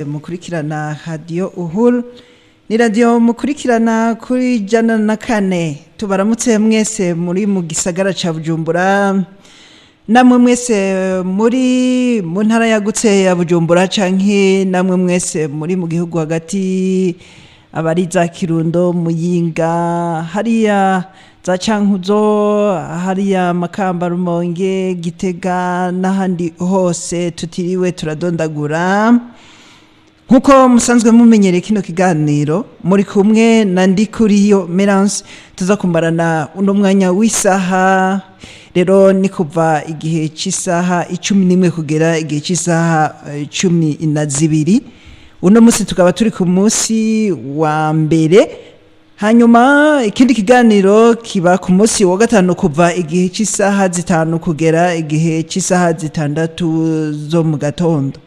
Mukurikirana Radiyo Uhuru, ni radiyo mukurikirana kuri 104. Tubaramutse mwese muri mu gisagara ca Bujumbura, namwe mwese muri mu ntara yagutse ya Bujumbura, canke namwe mwese muri mu gihugu hagati, abari za Kirundo, Muyinga, hariya za Cankuzo, hariya Makamba, Rumonge, Gitega n'ahandi hose tutiriwe turadondagura. Nkuko musanzwe mumenyereye kino kiganiro, muri kumwe na Ndikuriyo Merance, tuza kumarana uno mwanya w'isaha. Rero ni kuva igihe cy'isaha 11 kugera igihe cy'isaha 12. Uno munsi tukaba turi ku munsi wa mbere, hanyuma ikindi kiganiro kiba ku munsi wa gatanu kuva igihe cy'isaha 5 kugera igihe cy'isaha 6 zo mu gatondo.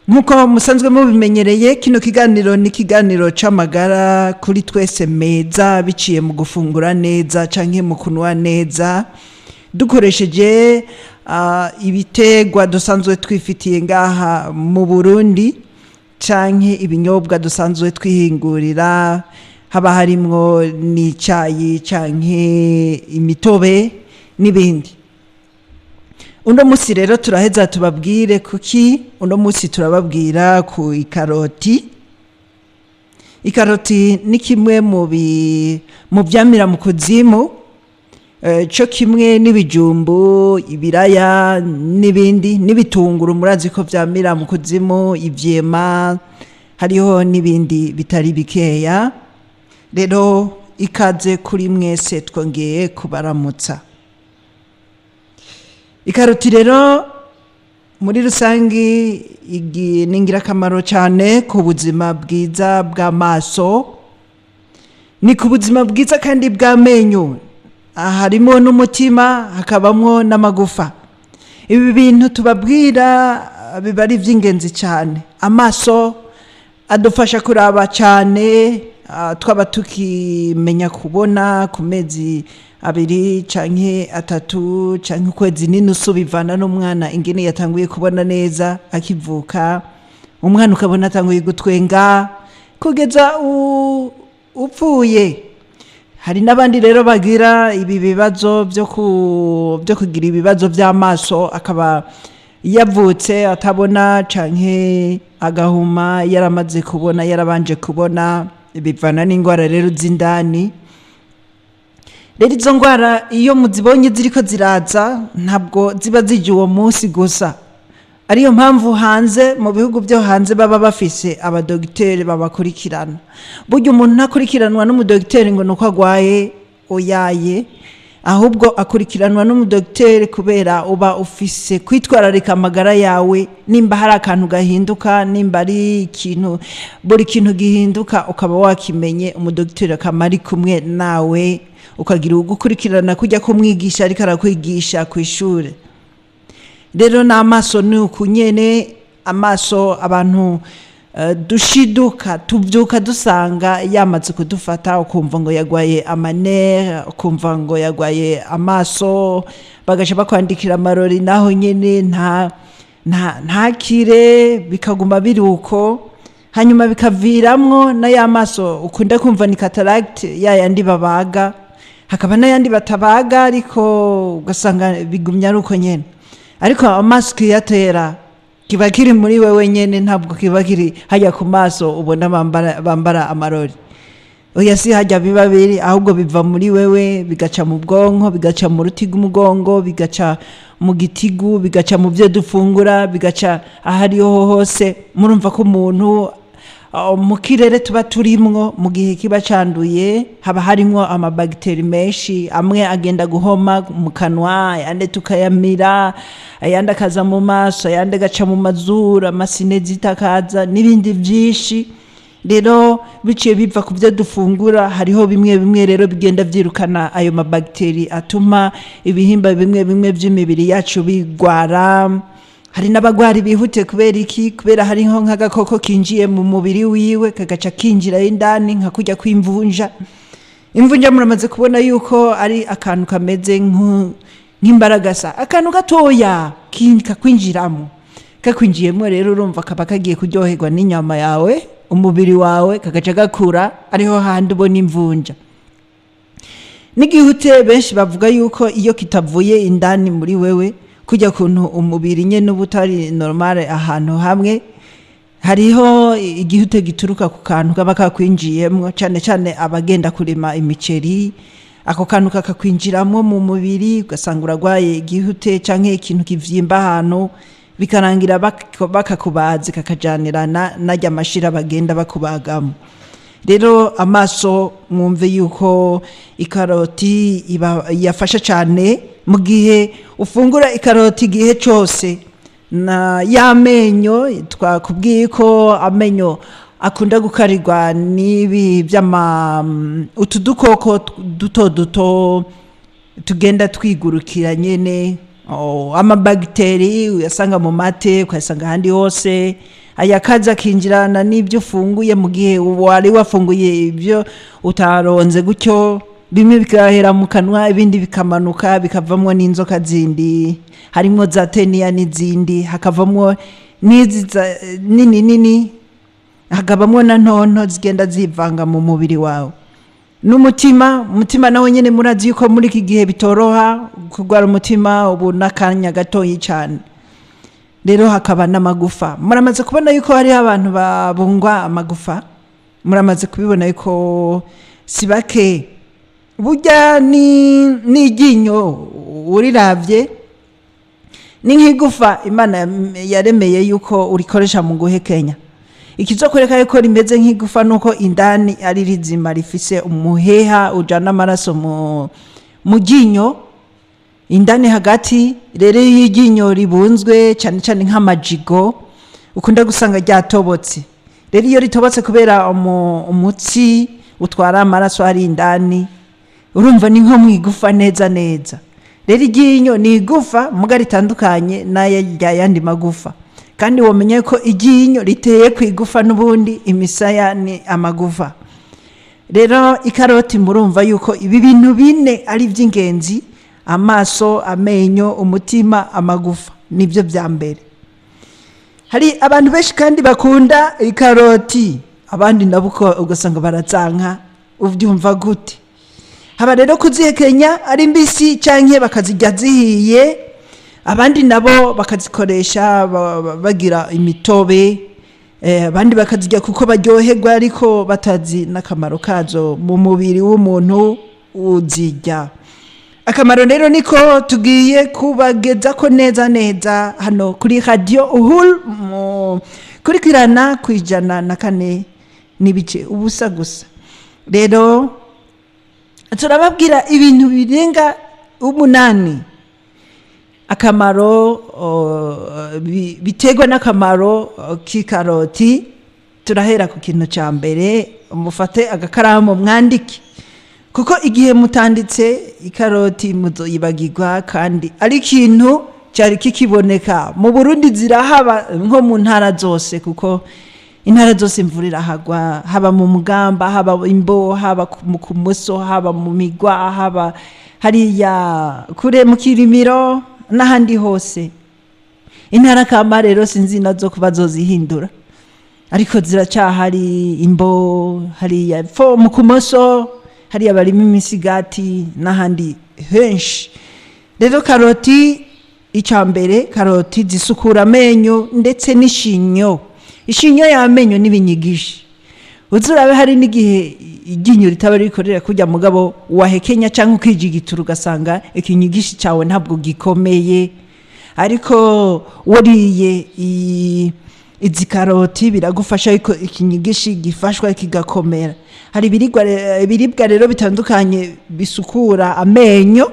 Nkuko musanzwe mubimenyereye, kino kiganiro ni ikiganiro c'amagara kuri twese meza, biciye mu gufungura neza canke mu kunwa neza dukoresheje ibiterwa dusanzwe twifitiye ngaha mu Burundi, canke ibinyobwa dusanzwe twihingurira, haba harimwo n'icayi canke imitobe n'ibindi. Uno musi rero turaheza tubabwire kuki uno musi turababwira ku ikaroti. Ikaroti ni kimwe mu vyamira mu kuzimu, co kimwe n'ibijumbu, ibiraya n'ibindi, n'ibitunguru murazi ko vyamira mu kuzimu, ivyema, hariho n'ibindi bitari bikeya. Rero ikaze kuri mwese, twongeye kubaramutsa. Ikaroti rero muri rusangi ni ingirakamaro cyane ku buzima bwiza bw'amaso, ni ku buzima bwiza kandi bw'amenyo, harimo n'umutima, hakabamwo n'amagufa. Ibi bintu tubabwira biba ari iby'ingenzi cyane. Amaso adufasha kuraba cyane, twaba tukimenya kubona ku mezi 2 canke 3 canke ukwezi n'inusu, bivana n'umwana ingene yatanguye kubona neza akivuka. Umwana ukabona atanguye gutwenga kugeza upfuye. Hari n'abandi rero bagira ibi bibazo byo kugira ibibazo by'amaso, akaba yavutse atabona canke agahuma yaramaze kubona, yarabanje kubona, bivana n'indwara rero z'indani. Rero izo ndwara iyo muzibonye ziriko ziraza, ntabwo ziba zije uwo munsi gusa. Ariyo mpamvu hanze, mu bihugu byo hanze, baba bafise abadogiteri babakurikirana. Burya umuntu ntakurikiranwa n'umudogiteri ngo nuko agwaye, oyaye, ahubwo akurikiranwa n'umudogiteri kubera uba ufise kwitwararika amagara yawe. Nimba hari akantu gahinduka, nimba ari ikintu, buri kintu gihinduka ukaba wakimenye, umudogiteri akaba ari kumwe nawe, ukagira ugukurikirana kujya kumwigisha ariko arakwigisha ku ishure. Rero n'amaso ni uku nyene. Amaso abantu dushiduka tubyuka dusanga yamaze kudufata, ukumva ngo yagwaye amanere, ukumva ngo yagwaye amaso, bagaca bakwandikira amarori, naho nyene nta ntakire, bikaguma biri uko, hanyuma bikaviramwo na ya maso ukunda kumva ni cataracte, ya yandi babaga, hakaba n'ayandi batabaga, ariko ugasanga bigumya ari uko nyene. Ariko amaso kiyatera kiba kiri muri wewe nyene, ntabwo kiba kiri hajya ku maso ubona bambara amarori. Oya, si hajya biba biri, ahubwo biva muri wewe, bigaca mu bwonko, bigaca mu ruti rw'umugongo, bigaca mu gitigu, bigaca mu byo dufungura, bigaca ahariho hose. Murumva ko umuntu mu kirere tuba turimwo, mu gihe kiba canduye, haba harimwo amabagiteri menshi. Amwe agenda guhoma mu kanwa, ayandi tukayamira, ayandi akaza mu maso, ayandi agaca mu mazuru, amasinezita akaza n'ibindi byinshi. Rero biciye biva ku byo dufungura, hariho bimwe bimwe rero bigenda byirukana ayo mabagiteri atuma ibihimba bimwe bimwe by'imibiri yacu bigwara. Hari n'abagwara bihute. Kubera iki? Kubera hariho nk'agakoko kinjiye mu mubiri wiwe, kagaca kinjirayo indani, nka kurya kw'imvunja. Imvunja muramaze kubona yuko ari akantu kameze nk'imbaragasa, akantu gatoya kakwinjiramo. Kakwinjiyemo rero, urumva kaba kagiye kuryoherwa n'inyama yawe, umubiri wawe, kagaca gakura, ariho handi ubona imvunja n'igihute. Benshi bavuga yuko iyo kitavuye indani muri wewe, kujya kuntu umubiri nyene uba utari normale ahantu hamwe, hariho igihute gituruka ku kantu kaba kakwinjiyemwo, cane cane abagenda kurima imiceri, ako kantu kakakwinjiramwo mu mubiri, ugasanga uragwaye igihute canke ikintu kivyimba ahantu, bikarangira bakakubaze, kakajanirana narya mashira bagenda bakubagamo. Rero amaso, mwumve yuko ikaroti iba yafasha cyane mu gihe ufungura ikaroti igihe cyose. Na y'amenyo, twakubwiye ko amenyo akunda gukarirwa n'ibi by'ama utu dukoko duto duto tugenda twigurukira nyene, amabagiteri uyasanga mu mate, ukayasanga ahandi hose. Aya kaza akinjirana n'ibyo ufunguye, mu gihe wari wafunguye ibyo utaronze gutyo, bimwe bigahera mu kanwa, ibindi bikamanuka, bikavamwo n'inzoka zindi, harimwo za teniya n'izindi, hakavamwo n'izi nini nini, hakabamwo na ntonto zigenda zivanga mu mubiri wawe. N'umutima, umutima nawe nyine murazi yuko muri iki gihe bitoroha kurwara umutima ubu n'akanya gatoyi cyane. Rero hakaba n'amagufa. Muramaze kubona yuko hariho abantu babungwa amagufa, muramaze kubibona yuko si bake. Burya ni n'iryinyo uriravye ni nk'igufa Imana yaremeye yuko urikoresha mu guhekenya. Ikizokwereka yuko rimeze nk'igufa nuko indani ari rizima, rifise umuheha ujana amaraso mu ryinyo indani hagati. Rero iyo iryinyo ribunzwe, cyane cyane nk'amajigo, ukunda gusanga ryatobotse. Rero iyo ritobotse kubera umutsi utwara amaraso ari indani, urumva ni nko mu igufa neza neza. Rero iryinyo ni igufa muga ritandukanye n'ayandi magufa, kandi wamenye ko iryinyo riteye ku igufa, n'ubundi imisaya ni amagufa. Rero ikaroti, murumva yuko ibi bintu bine ari iby'ingenzi: amaso, amenyo, umutima, amagufa, nibyo bya mbere. Hari abantu benshi kandi bakunda ikaroti, abandi nabo uko ugasanga barazanka. Ubyumva gute? Haba rero kuzihekenya ari mbisi canke bakazirya zihiye, abandi nabo bakazikoresha bagira imitobe, abandi bakazirya kuko baryoherwa, ariko batazi n'akamaro kazo mu mubiri w'umuntu uzirya. Akamaro rero niko tugiye kubageza ko neza neza hano kuri Radio Uhuru, mu kurikirana ku 104.0 gusa. Rero turababwira ibintu birenga 8, akamaro biterwa n'akamaro k'ikaroti. Turahera ku kintu cya mbere. Mufate agakaramu mwandike, kuko igihe mutanditse ikaroti muzoyibagirwa, kandi ari ikintu cyari kikiboneka mu Burundi. Zirahaba nko mu ntara zose, kuko intara zose imvura irahagwa, haba mu Mugamba, haba Imbo, haba mu Kumuso, haba mu Migwa, haba hariya kure mu Kirimiro n'ahandi hose. Intara kama rero sinzi nazo kuba zozihindura, ariko ziracyahari Imbo, hariya fo mu Kumoso, hariya barimo imisigati n'ahandi henshi. Rero karoti, icya mbere, karoti zisukura amenyo ndetse n'ishinyo, ishinyo y'amenyo n'ibinyigishi. Uzurabe hari n'igihe iryinyo ritaba rikorera kurya, mugabo wahekenya cyangwa ukijigitura, ugasanga ikinyigishi cyawe ntabwo gikomeye, ariko wariye izi karoti biragufasha ariko ikinyigishi gifashwa kigakomera. Hari ibiribwa rero bitandukanye bisukura amenyo.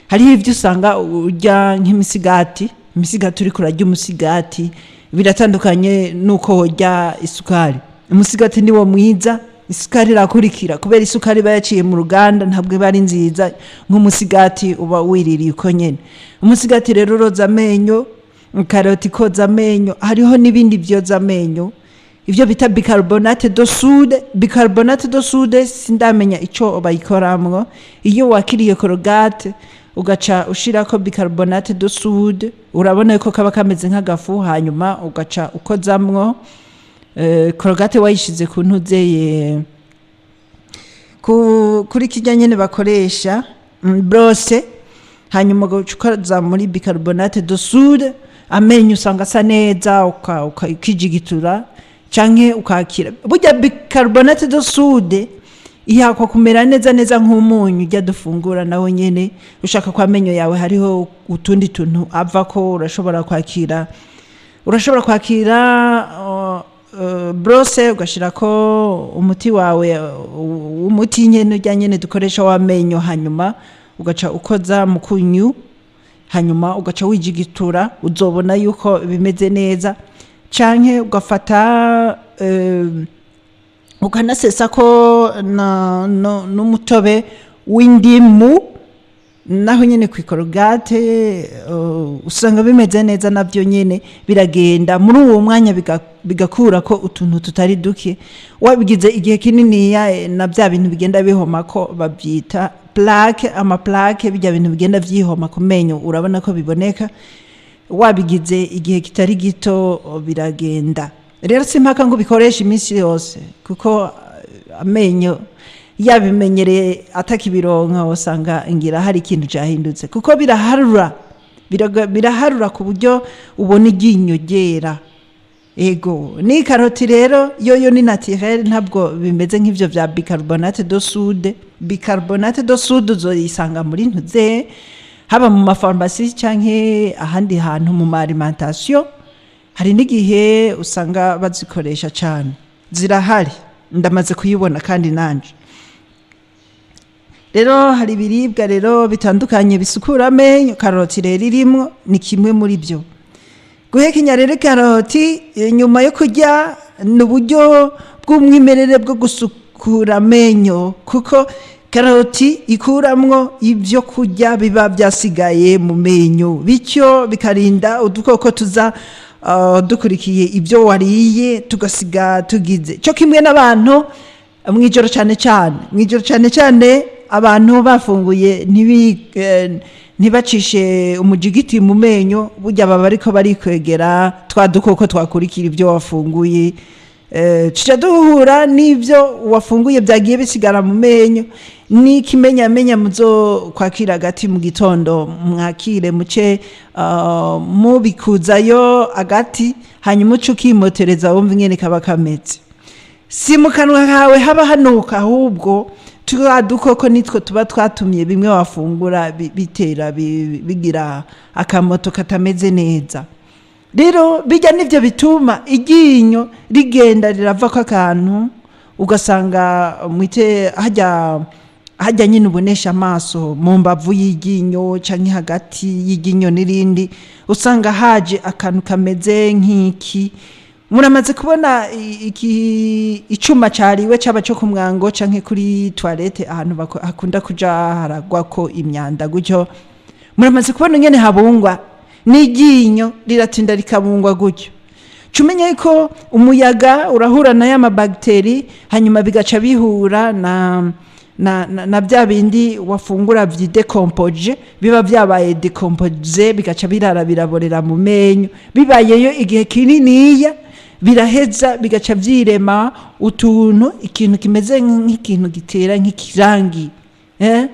Hariho ibyo usanga urya nk'imisigati. Imisigati, uriko urarya umusigati, biratandukanye n'uko worya isukari. Umusigati ni wo mwiza, isukari irakurikira, kubera isukari iba yaciye mu ruganda, ntabwo iba ari nziza nk'umusigati uba wiririye uko nyene. Umusigati rero uroza amenyo, karoti koza amenyo. Hariho n'ibindi byoza amenyo, ibyo bita bicarbonate de soude. Bicarbonate de soude sindamenya ico bayikoramwo. Iyo wakiriye Colgate Ugaca ushirako bicarbonate de soude, urabona ko kaba kameze nk'agafu, hanyuma ugaca ukozamwo Colgate wayishize ku ntuzeye kuri kirya nyene bakoresha brosse, hanyuma ugaca ukoza muri bicarbonate de soude, amenyo usanga asa neza, ukijigitura canke ukakira. Burya bicarbonate de soude ihakwa kumera neza neza nk'umunyu ujya dufungura nawo nyene. Ushaka ko amenyo yawe hariho utundi tuntu avako, urashobora kwakira brosse, ugashirako umuti wawe, umuti nyene urya nyene dukoresha w'amenyo, hanyuma ugaca ukoza mu kunyu, hanyuma ugaca wijigitura, uzobona yuko bimeze neza. Canke ugafata ukanasesa ko n'umutobe w'indimu naho nyene ku Colgate, usanga bimeze neza, navyo nyene biragenda muri uwo mwanya bigakura ko utuntu tutari duke. Wabigize igihe kininiya, na bya bintu bigenda bihoma ko babyita plaque, ama plaque, bijya bintu bigenda vyihoma ku menyo, urabona ko biboneka. Wabigize igihe kitari gito biragenda. Rero si impaka ngo ubikoreshe iminsi yose, kuko amenyo yabimenyereye atakibironka, usanga ngira hari ikintu cyahindutse, kuko biraharura, biraharura ku buryo ubona iryinyo ryera. Ego, ni karoti rero yoyo ni naturel, ntabwo bimeze nk'ivyo vya bicarbonate de soude. Bicarbonate de soude uzoyisanga muri ntuze, haba mu mafarumasi canke ahandi hantu mu ma alimentation, hari n'igihe usanga bazikoresha cane, zirahari, ndamaze kuyibona kandi nanje. Rero hari ibiribwa rero bitandukanye bisukura amenyo, karoti rero irimwo, ni kimwe muri byo. Guhekenya rero karoti nyuma yo kurya ni uburyo bw'umwimerere bwo gusukura amenyo, kuko karoti ikuramwo ibyo kurya biba byasigaye mu menyo, bityo bikarinda udukoko tuza dukurikiye ibyo wariye tugasiga tugize. Cyo kimwe n'abantu mw'ijoro, cyane cyane mw'ijoro, cyane cyane abantu bafunguye ntibacishe umujigiti mu menyo, burya baba ariko barikwegera twa dukoko twakurikira ibyo wafunguye. Tuca duhura n'ibyo wafunguye byagiye bisigara mu menyo. N'ikimenyamenya, muzo kwakira agati mu gitondo, mwakire muce mubikuzayo agati, hanyuma uce ukimotereza, wumva ingene kaba kameze. Si mu kanwa kawe haba hanuka, ahubwo turiya dukoko nitwo tuba twatumye bimwe wafungura bitera bigira akamoto katameze neza. Rero bijya nivyo bituma iryinyo rigenda riravako akantu, ugasanga mwite hajya hajya nyine ubonesha amaso mu mbavu y'iryinyo canke hagati y'iryinyo n'irindi, usanga haje akantu kameze nk'iki. Muramaze kubona iki icuma cariwe, caba co ku mwango canke kuri toilette, ahantu hakunda kuja haragwako imyanda gutyo, muramaze kubona ingene habungwa? N'iryinyo riratinda rikabungwa gutyo. Cumenya yuko umuyaga urahura na ya mabagiteri, hanyuma bigaca bihura na bya bindi wafungura vyidekompoje, biba vyabaye décomposé, bigaca birara biraborera mu menyo. Bibayeyo igihe kininiya, biraheza bigaca vyirema utuntu, ikintu kimeze nk'ikintu gitera nk'ikirangi, eh?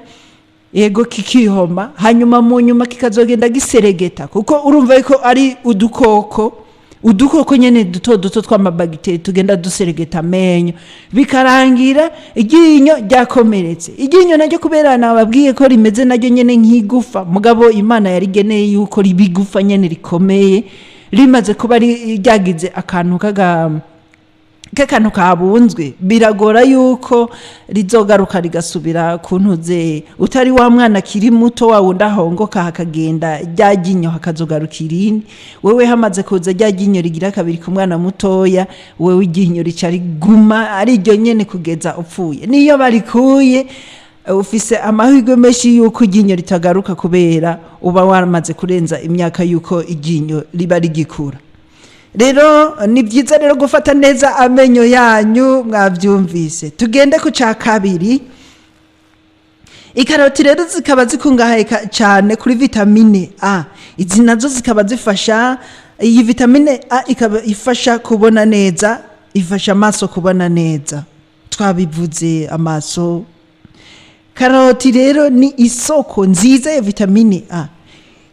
Yego, kikihoma, hanyuma mu nyuma kikazogenda giseregeta, kuko urumva yuko ari udukoko, udukoko nyene duto duto tw'amabagiteri tugenda duseregeta amenyo, bikarangira iryinyo ryakomeretse. Iryinyo naryo, kubera nababwiye ko rimeze naryo nyene nk'igufa, mugabo Imana yarigeneye yuko riba igufa nyene rikomeye, rimaze kuba ryagize akantu k'akantu kabunzwe, biragora yuko rizogaruka rigasubira ku ntuze, utari wa mwana akiri muto wa wundi ahongoka hakagenda rya ryinyo hakazogaruka irindi. Wewe hamaze kuza rya ryinyo rigira kabiri ku mwana mutoya, wewe iryinyo rica riguma ari ryo nyene kugeza upfuye. Niyo barikuye, ufise amahirwe menshi yuko iryinyo ritagaruka, kubera uba waramaze kurenza imyaka yuko iryinyo riba rigikura. Rero ni byiza rero gufata neza amenyo yanyu, mwabyumvise. Tugende ku cya kabiri. Ikaroti rero zikaba zikungahaye cyane kuri vitamine A. Izi nazo zikaba zifasha, iyi vitamine A ikaba ifasha kubona neza, ifasha amaso kubona neza, twabivuze amaso. Karoti rero ni isoko nziza ya vitamine A.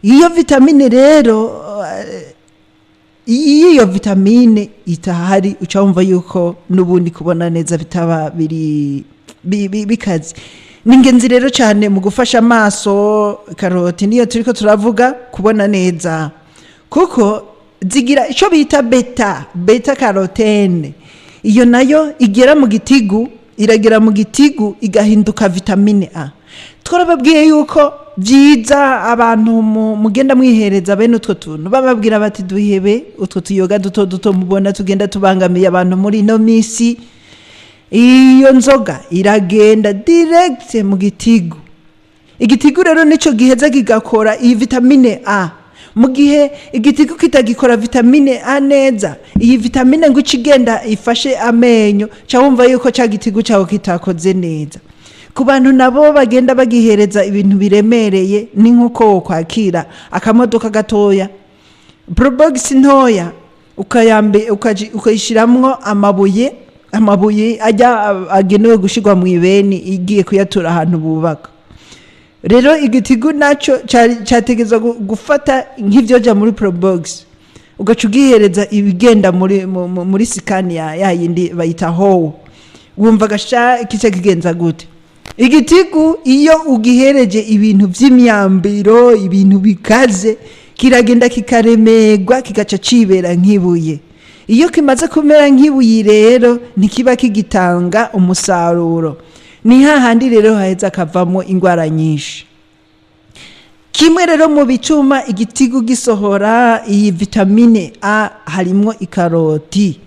Iyo vitamine rero, iyo vitamine itahari, uca wumva yuko n'ubundi kubona neza bitaba biri bikaze. Ni ingenzi rero cyane mu gufasha amaso. Karoti niyo turiko turavuga kubona neza, kuko zigira icyo bita bêta carotène. Iyo nayo igera mu gitigu, iragera mu gitigu igahinduka vitamine A. Twarababwiye yuko byiza abantu mugenda mwihereza bene utwo tuntu, bababwira bati duhebe utwo tuyoga duto duto mubona tugenda tubangamiye abantu muri ino minsi. Iyo nzoga iragenda direct mu gitigu. Igitigu rero nicyo giheza kigakora iyi vitamine A. Mu gihe igitigu kitagikora vitamine A neza, iyi vitamine ngo ice igenda ifashe amenyo, ca wumva yuko ca gitigu cyawe kitakoze neza. Ku bantu nabo bagenda bagihereza ibintu biremereye, ni nk'uko wokwakira akamodoka gatoya, Probox ntoya, ukayishiramwo amabuye, amabuye ajya agenewe gushyirwa mu ibeni, igiye kuyatura ahantu bubaka. Rero igitigu nacyo cyategerezwa gufata nk'ibyoja muri Probox, ugaca ugihereza ibigenda muri Scania ya yindi bayita howo. Wumva gasha kica kigenza gute? Igitigu iyo ugihereje ibintu by'imyambiro, ibintu bikaze, kiragenda kikaremerwa, kigaca cibera nk'ibuye. Iyo kimaze kumera nk'ibuye rero, ntikiba kigitanga umusaruro. Ni hahandi rero haheza akavamo indwara nyinshi. Kimwe rero mu bituma igitigu gisohora iyi vitamine A harimwo ikaroti.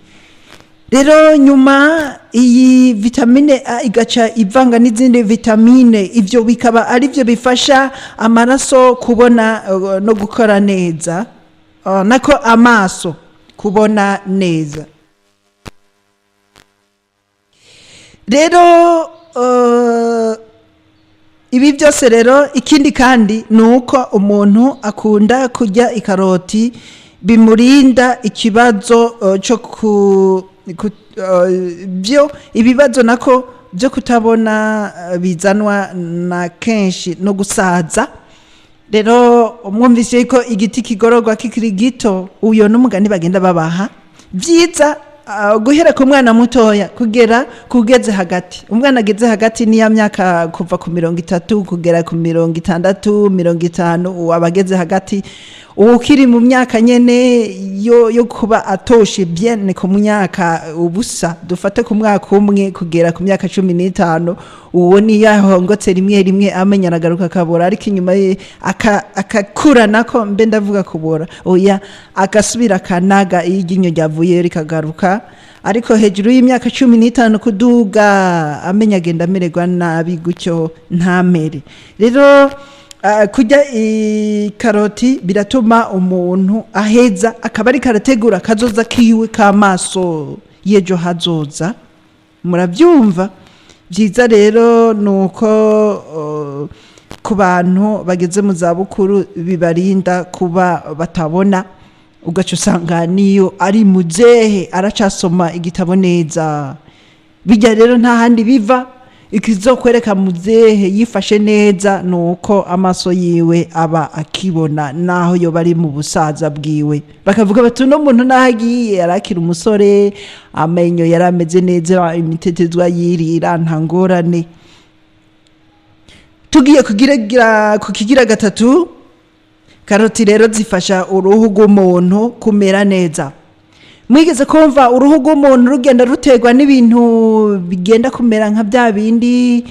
Rero nyuma iyi vitamine A igaca ivanga n'izindi vitamine, ivyo bikaba ari byo bifasha amaraso kubona no gukora neza, nako amaso kubona neza. Rero ibi byose rero, ikindi kandi ni uko umuntu akunda kurya ikaroti bimurinda ikibazo cyo ku byo ibibazo nako byo kutabona, bizanwa na kenshi no gusaza. Rero mwumvise ko igiti kigororwa kikiri gito, uyo n'umugani bagenda babaha. Byiza guhera ku mwana mutoya kugera kugeze hagati. Umwana ageze hagati niya myaka kuva ku 30 kugera ku 60, 50, uwo aba ageze hagati. Ukiri mu myaka nyene yo kuba atoshe bien ni ku myaka ubusa, dufate ku mwaka 1 kugera ku myaka 15. Uwo ni yahongotse rimwe rimwe amenya aragaruka akabora, ariko inyuma ye akakura, nako mbe ndavuga kubora, oya, agasubira akanaga iyo iryinyo ryavuye rikagaruka. Ariko hejuru y'imyaka 15 kuduga, amenya agenda amererwa nabi gutyo ntamere. Rero kurya ikaroti biratuma umuntu aheza akaba ariko arategura akazoza kiwe k'amaso y'ejo hazoza. Murabyumva byiza rero ni uko ku bantu bageze mu zabukuru bibarinda kuba batabona, ugaca usanga niyo ari muzehe aracasoma igitabo neza. Bijya rero nta handi biva. Ikizokwereka muzehe yifashe neza ni uko amaso yiwe aba akibona naho yoba ari mu busaza bwiwe, bakavuga bati uno muntu naho agiye arakira umusore, amenyo yari ameze neza, imitetezwa yirira nta ngorane. Tugiye ku kigira gatatu, karoti rero zifasha uruhu rw'umuntu kumera neza. Mwigeze kumva uruhu rw'umuntu rugenda ruterwa n'ibintu bigenda kumera nka bya bindi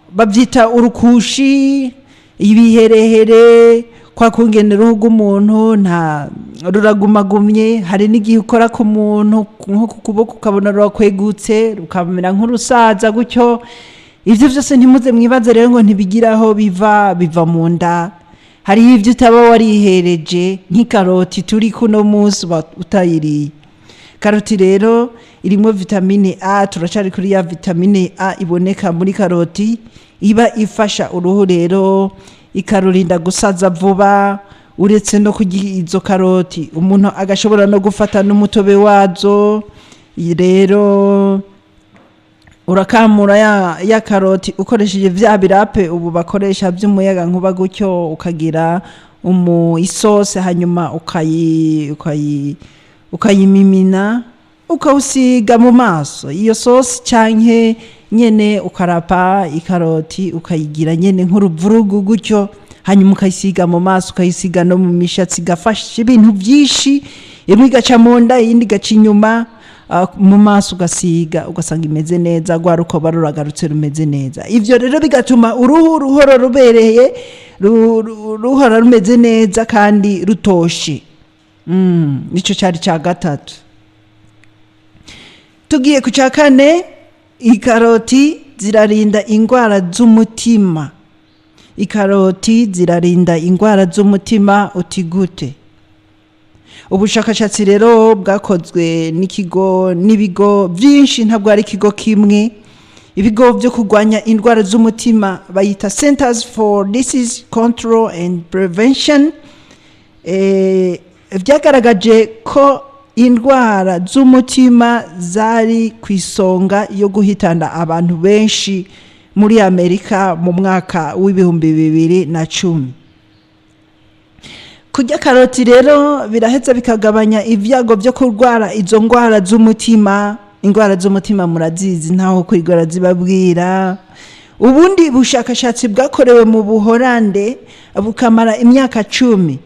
babyita urukushi, ibiherehere, kwa kungena uruhu rw'umuntu nta ruragumagumye. Hari n'igihe ukora ku muntu nko ku kuboko ukabona rurakwegutse, rukamera nk'urusaza gutyo. Ibyo byose ntimuze mwibaze rero ngo ntibigira aho biva, biva mu nda. Hariho ibyo utaba warihereje nk'ikaroti turi kuno munsi uba utayiriye. Karoti rero irimo vitamine A, turacari kuri ya vitamine A iboneka muri karoti. Iba ifasha uruhu rero, ikarurinda gusaza vuba. Uretse no kurya izo karoti, umuntu agashobora no gufata n'umutobe wazo. Rero urakamura ya karoti ukoresheje vya birape ubu bakoresha vy'umuyaga nkuba gutyo, ukagira isosi, hanyuma ukayimimina, ukawusiga mu maso iyo sosi, canke nyene ukarapa ikaroti, ukayigira nyene nk'uruvurugu gutyo, hanyuma ukayisiga mu maso, ukayisiga no mu mishatsi. Igafasha ibintu vyinshi: imwe igaca mu nda, iyindi igaca inyuma. Mu maso ugasiga, ugasanga imeze neza, rwa rukoba ruragarutse rumeze neza. Ivyo rero bigatuma uruhu ruhora rubereye, ruhora rumeze neza kandi rutoshe. Nico cari ca gatatu. Tugiye ku cya kane: ikaroti zirarinda indwara z'umutima. Ikaroti zirarinda indwara z'umutima, uti gute? Ubushakashatsi rero bwakozwe n'ikigo n'ibigo byinshi, ntabwo ari ikigo kimwe, ibigo byo kurwanya indwara z'umutima bayita Centers for Disease Control and Prevention, byagaragaje ko indwara z'umutima zari ku isonga yo guhitana abantu benshi muri Amerika mu mwaka w'2010. Kurya karoti rero biraheza bikagabanya ibyago byo kurwara izo ndwara z'umutima. Indwara z'umutima murazizi, ntaho kwigora zibabwira. Ubundi bushakashatsi bwakorewe mu Buhorande, bukamara imyaka 10,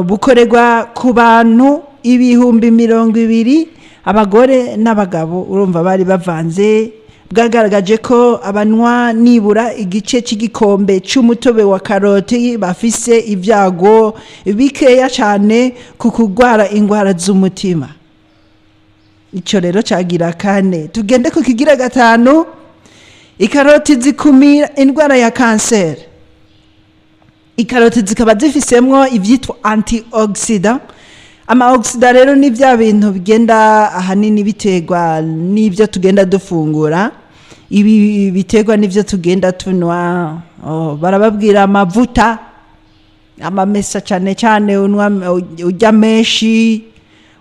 bukorerwa ku bantu 20,000, abagore n'abagabo, urumva bari bavanze, bwagaragaje ko abanywa nibura igice cy'igikombe cy'umutobe wa karoti bafise ibyago bikeya cyane ku kurwara indwara z'umutima. Icyo rero cyagira kane. Tugende ku kigira gatanu: ikaroti zikumira indwara ya kanseri. Ikaroti zikaba zifisemwo ibyitwa antioxidant. Ama oxydant rero ni bya bintu bigenda ahanini biterwa n'ibyo tugenda dufungura, ibi biterwa n'ibyo tugenda tunywa. Oh, barababwira amavuta, amamesa cyane cyane, unywa, urya menshi,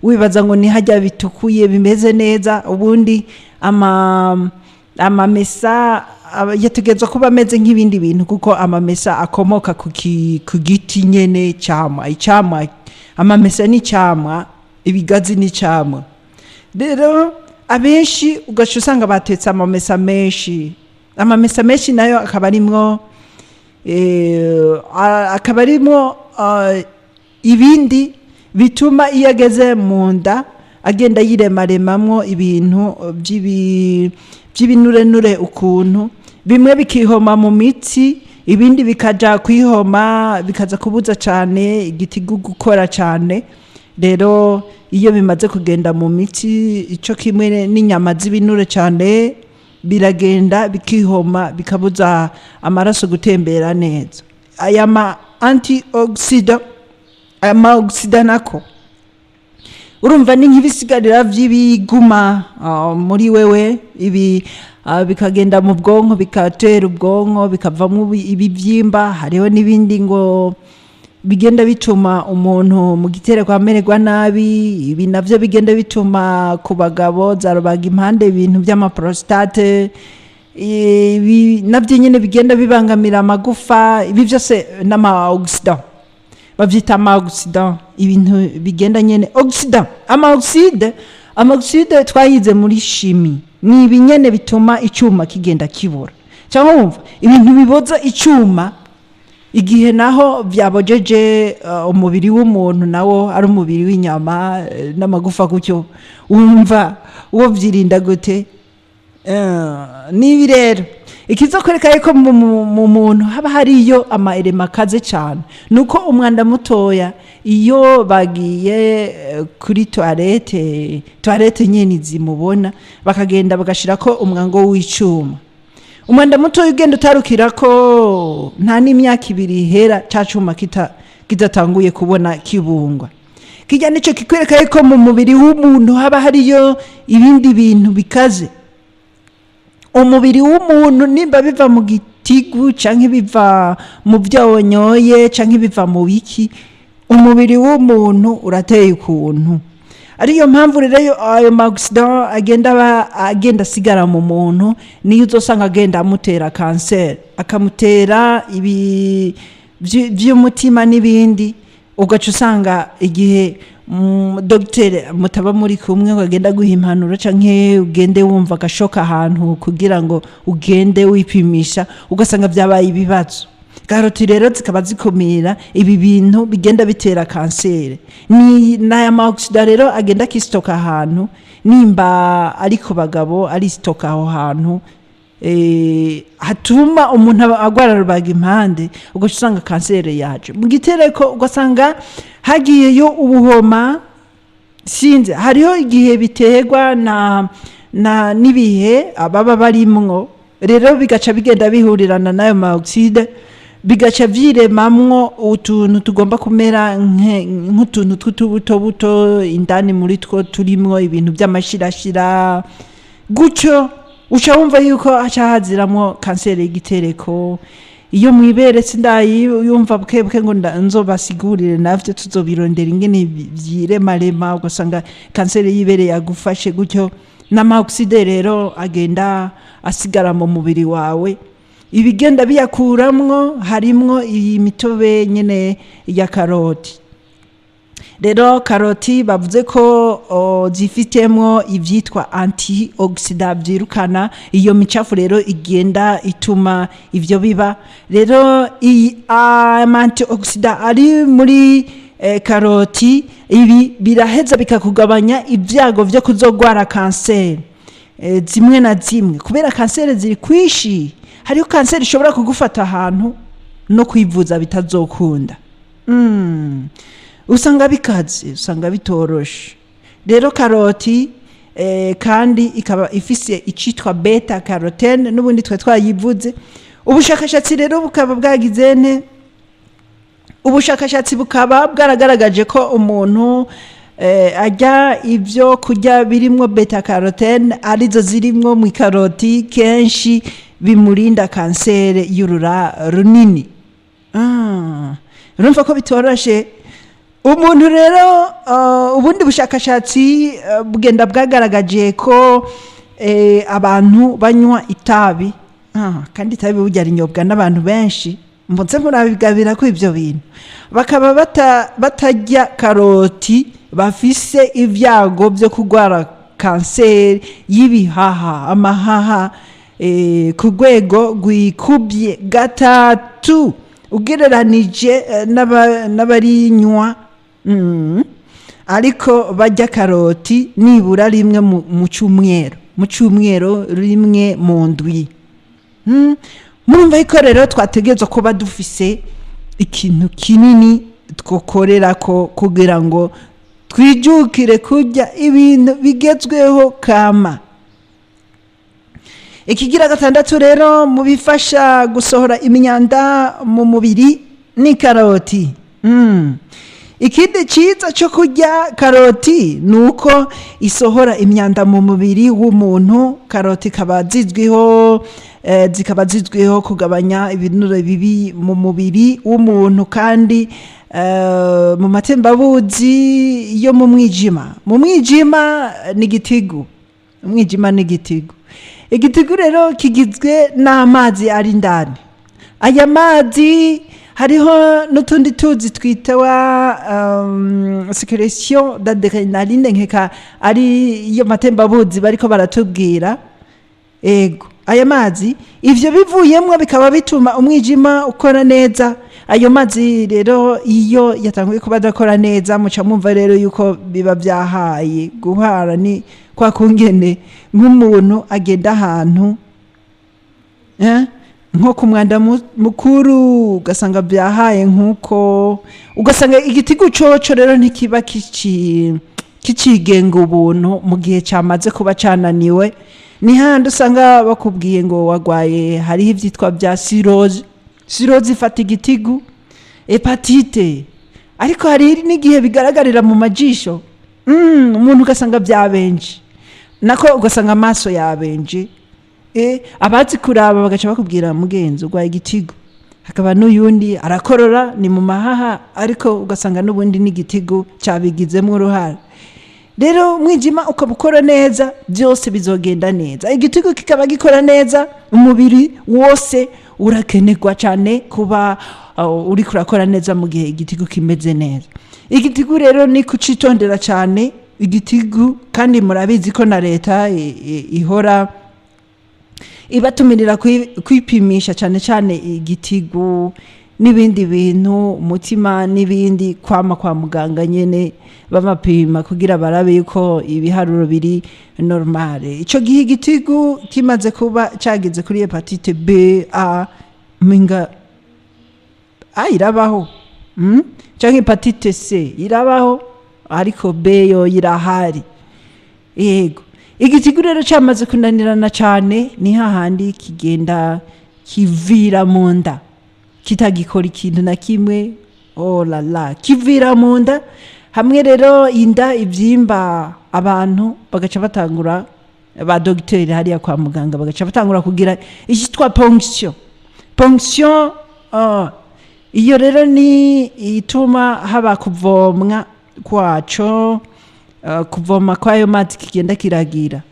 wibaza ngo nihajya bitukuye bimeze neza. Ubundi amamesa yategerezwa kuba ameze nk'ibindi bintu, kuko amamesa akomoka ku giti nyene cyamwa. Icamwa, amamesa ni icamwa, ibigazi ni icamwa. Rero abenshi ugaca usanga batetse amamesa menshi. Amamesa menshi nayo akaba arimwo ibindi bituma iyo ageze mu nda agenda yiremaremamwo ibintu by'ibinurenure ukuntu, bimwe bikihoma mu mitsi, ibindi bikaja kwihoma, bikaza kubuza cyane igitigu gukora cyane. Rero iyo bimaze kugenda mu mitsi, ico kimwe n'inyama z'ibinure cyane, biragenda bikihoma, bikabuza amaraso gutembera neza. Aya ma antioxidant, aya ma oxydant nako, urumva ni nk'ibisigarira by'ibiguma muri wewe. Ibi bikagenda mu bwonko, bigatera ubwonko, bikavamo ibibyimba. Hariho n'ibindi ngo bigenda bituma umuntu mu gitereko amererwa nabi. Ibi navyo bigenda bituma ku bagabo za rubaga impande, ibintu by'ama prostate, ibi navyo nyine bigenda bibangamira amagufa. Ibi byose n'ama oxydant, bavyita ama oxydant, ibintu bigenda nyene oxydant, ama oxyde. Ama oxyde twayize muri chimie, ni ibinyene bituma icyuma kigenda kibura, cyangwa wumva ibintu biboza icyuma. Igihe naho byabojeje umubiri w'umuntu, nawo ari umubiri w'inyama n'amagufa gutyo, wumva uwo byirinda gute? Nibi rero ikizokwereka yuko mu muntu haba hariyo ama éléments akaze cyane, nuko umwanda mutoya, iyo bagiye kuri toilette, toilette nyene zimubona, bakagenda bagashirako umwango w'icuma, umwanda mutoya ugenda utarukira ko nta n'imyaka 2 ihera ca cuma kidatanguye kubona kibungwa. Kijya nico kikwereka yuko mu mubiri w'umuntu haba hariyo ibindi bintu bikaze. Umubiri w'umuntu, nimba biva mu gitigu canke biva mu byo wanyoye canke biva mu biki, umubiri w'umuntu urateye ukuntu. Ariyo mpamvu rero ayo ma oxydants agenda aba agenda asigara mu muntu, niyo uzosanga agenda amutera kanseri, akamutera ibi vy'umutima n'ibindi. Ugaca usanga igihe dogiteri mutaba muri kumwe ngo agende aguha impanuro, canke ugende wumva agashoka ahantu kugira ngo ugende wipimisha, ugasanga vyabaye ibibazo. Karoti rero zikaba zikumira ibi bintu bigenda bitera kanseri. Ni n'aya ma oxydants rero agenda akisitoka ahantu, nimba ari ku bagabo arisitoka aho hantu hatuma umuntu agwara rubaga impande, ugaca usanga kanseri yaje mu gitereko, ugasanga hagiyeyo ubuhoma. Sinzi, hariho igihe biterwa na n'ibihe ababa barimwo, rero bigaca bigenda bihurirana n'ayo ma oxydes, bigaca vyiremamwo utuntu tugomba kumera nk'utuntu tw'utubutobuto, indani muri two turimwo ibintu by'amashirashira gutyo. Uca wumva yuko haca haziramwo kanseri y'igitereko. Iyo mwibere sindayumva buke ngo nzobasigurire, navyo tuzobirondera ingene vyiremarema, ugasanga kanseri y'ibere yagufashe gutyo. N'ama oxydes rero agenda asigara mu mubiri wawe, ibigenda biyakuramwo harimwo iyi mitobe nyene ya karoti. Rero karoti bavuze ko zifitemwo ivyitwa antioxydants vyirukana iyo micafu rero igenda ituma ivyo biba. Rero iyi ama antioxydants ari muri karoti, ibi biraheza bikakugabanya ibyago vyo kuzogwara kanseri zimwe na zimwe, kubera kanseri ziri kwishi. Hariho kanseri ishobora kugufata ahantu no kwivuza bitazokunda. Usanga bikaze, usanga bitoroshe. Rero karoti kandi ikaba ifise icitwa bêta carotène, n'ubundi twe twayivuze. Ubushakashatsi rero bukaba bwagize ne ubushakashatsi bukaba bwaragaragaje ko umuntu arya ibyo kurya birimwo bêta carotène, arizo zirimwo mu ikaroti, kenshi bimurinda kanseri y'urura runini. Urumva ko bitoroshe. Umuntu rero ubundi bushakashatsi bugenda bwagaragaje ko abantu banywa itabi, kandi itabi burya rinyobwa n'abantu benshi, mbonse murabigabira ko ibyo bintu, bakaba batarya karoti, bafise ibyago byo kurwara kanseri y'ibihaha, amahaha, ku rwego rwikubye gatatu ugereranije n'abarinywa, ariko barya karoti nibura rimwe mu cyumweru, rimwe mu ndwi. Murumva yuko rero twategerezwa kuba dufise ikintu kinini twokorera ko kugira ngo twijukire kurya ibintu bigezweho kama. Ikigira gatandatu rero mu bifasha gusohora imyanda mu mubiri ni karoti. Ikindi cyiza cyo kurya karoti ni uko isohora imyanda mu mubiri w'umuntu. Karoti ikaba zizwiho zikaba zizwiho kugabanya ibinure bibi mu mubiri w'umuntu, kandi mu matembabuzi yo mu mwijima. Mu mwijima ni igitigu, umwijima ni igitigu. Igitigu rero kigizwe n'amazi ari indani. Aya mazi hariho n'utundi tuzi twitwa sécrétion d'adrénaline, nkeka ari iyo matembabuzi bariko baratubwira. Ego, aya mazi ivyo bivuyemwo bikaba bituma umwijima ukora neza. Ayo mazi rero iyo yatanguye kuba adakora neza, muca mwumva rero yuko biba byahaye guhara. Ni kwa kungene nk'umuntu agenda ahantu nko ku mwanda mukuru, ugasanga byahaye nk'uko, ugasanga igitigu coco rero ntikiba kicigenga ubuntu mu gihe cyamaze kuba cananiwe. Ni handi usanga bakubwiye ngo wagwaye, hariho ivyitwa bya cirrhose. Cirrhose ifata igitigu, hépatite, ariko hari n'igihe bigaragarira mu majisho. Umuntu ugasanga byabenje, nako ugasanga amaso yabenje. Abazi kuraba bagaca bakubwira: "Mugenzi, urwaye igitigu." Hakaba n'uyundi arakorora, ni mu mahaha, ariko ugasanga n'ubundi n'igitigu cyabigizemo uruhara. Rero umwijima ukaba ukora neza, byose bizogenda neza. Igitigu kikaba gikora neza, umubiri wose urakenerwa cyane kuba uri kurakora neza mu gihe igitigu kimeze neza. Igitigu rero ni kucitondera cyane igitigu, kandi murabizi ko na leta ihora ibatumirira kwipimisha cyane cyane igitigu n'ibindi bintu, umutima n'ibindi, kwama kwa muganga nyene bamapima kugira barabe yuko ibiharuro biri normale. Ico gihe igitigu kimaze kuba cageze kuri hépatite B, A, minga A irabaho, Canke hépatite C irabaho, ariko B yo irahari. Yego, igitigu rero cyamaze kunanirana cyane, ni hahandi kigenda kivira mu nda, kitagikora ikintu na kimwe. Oh la la, kivira mu nda hamwe rero inda ibyimba, abantu bagaca batangura, ba dogiteri hariya kwa muganga bagaca batangura kugira icyitwa ponction. Ponction, iyo rero ni ituma haba kuvomwa kwaco, kuvoma kw'ayo mazi kigenda kiragira.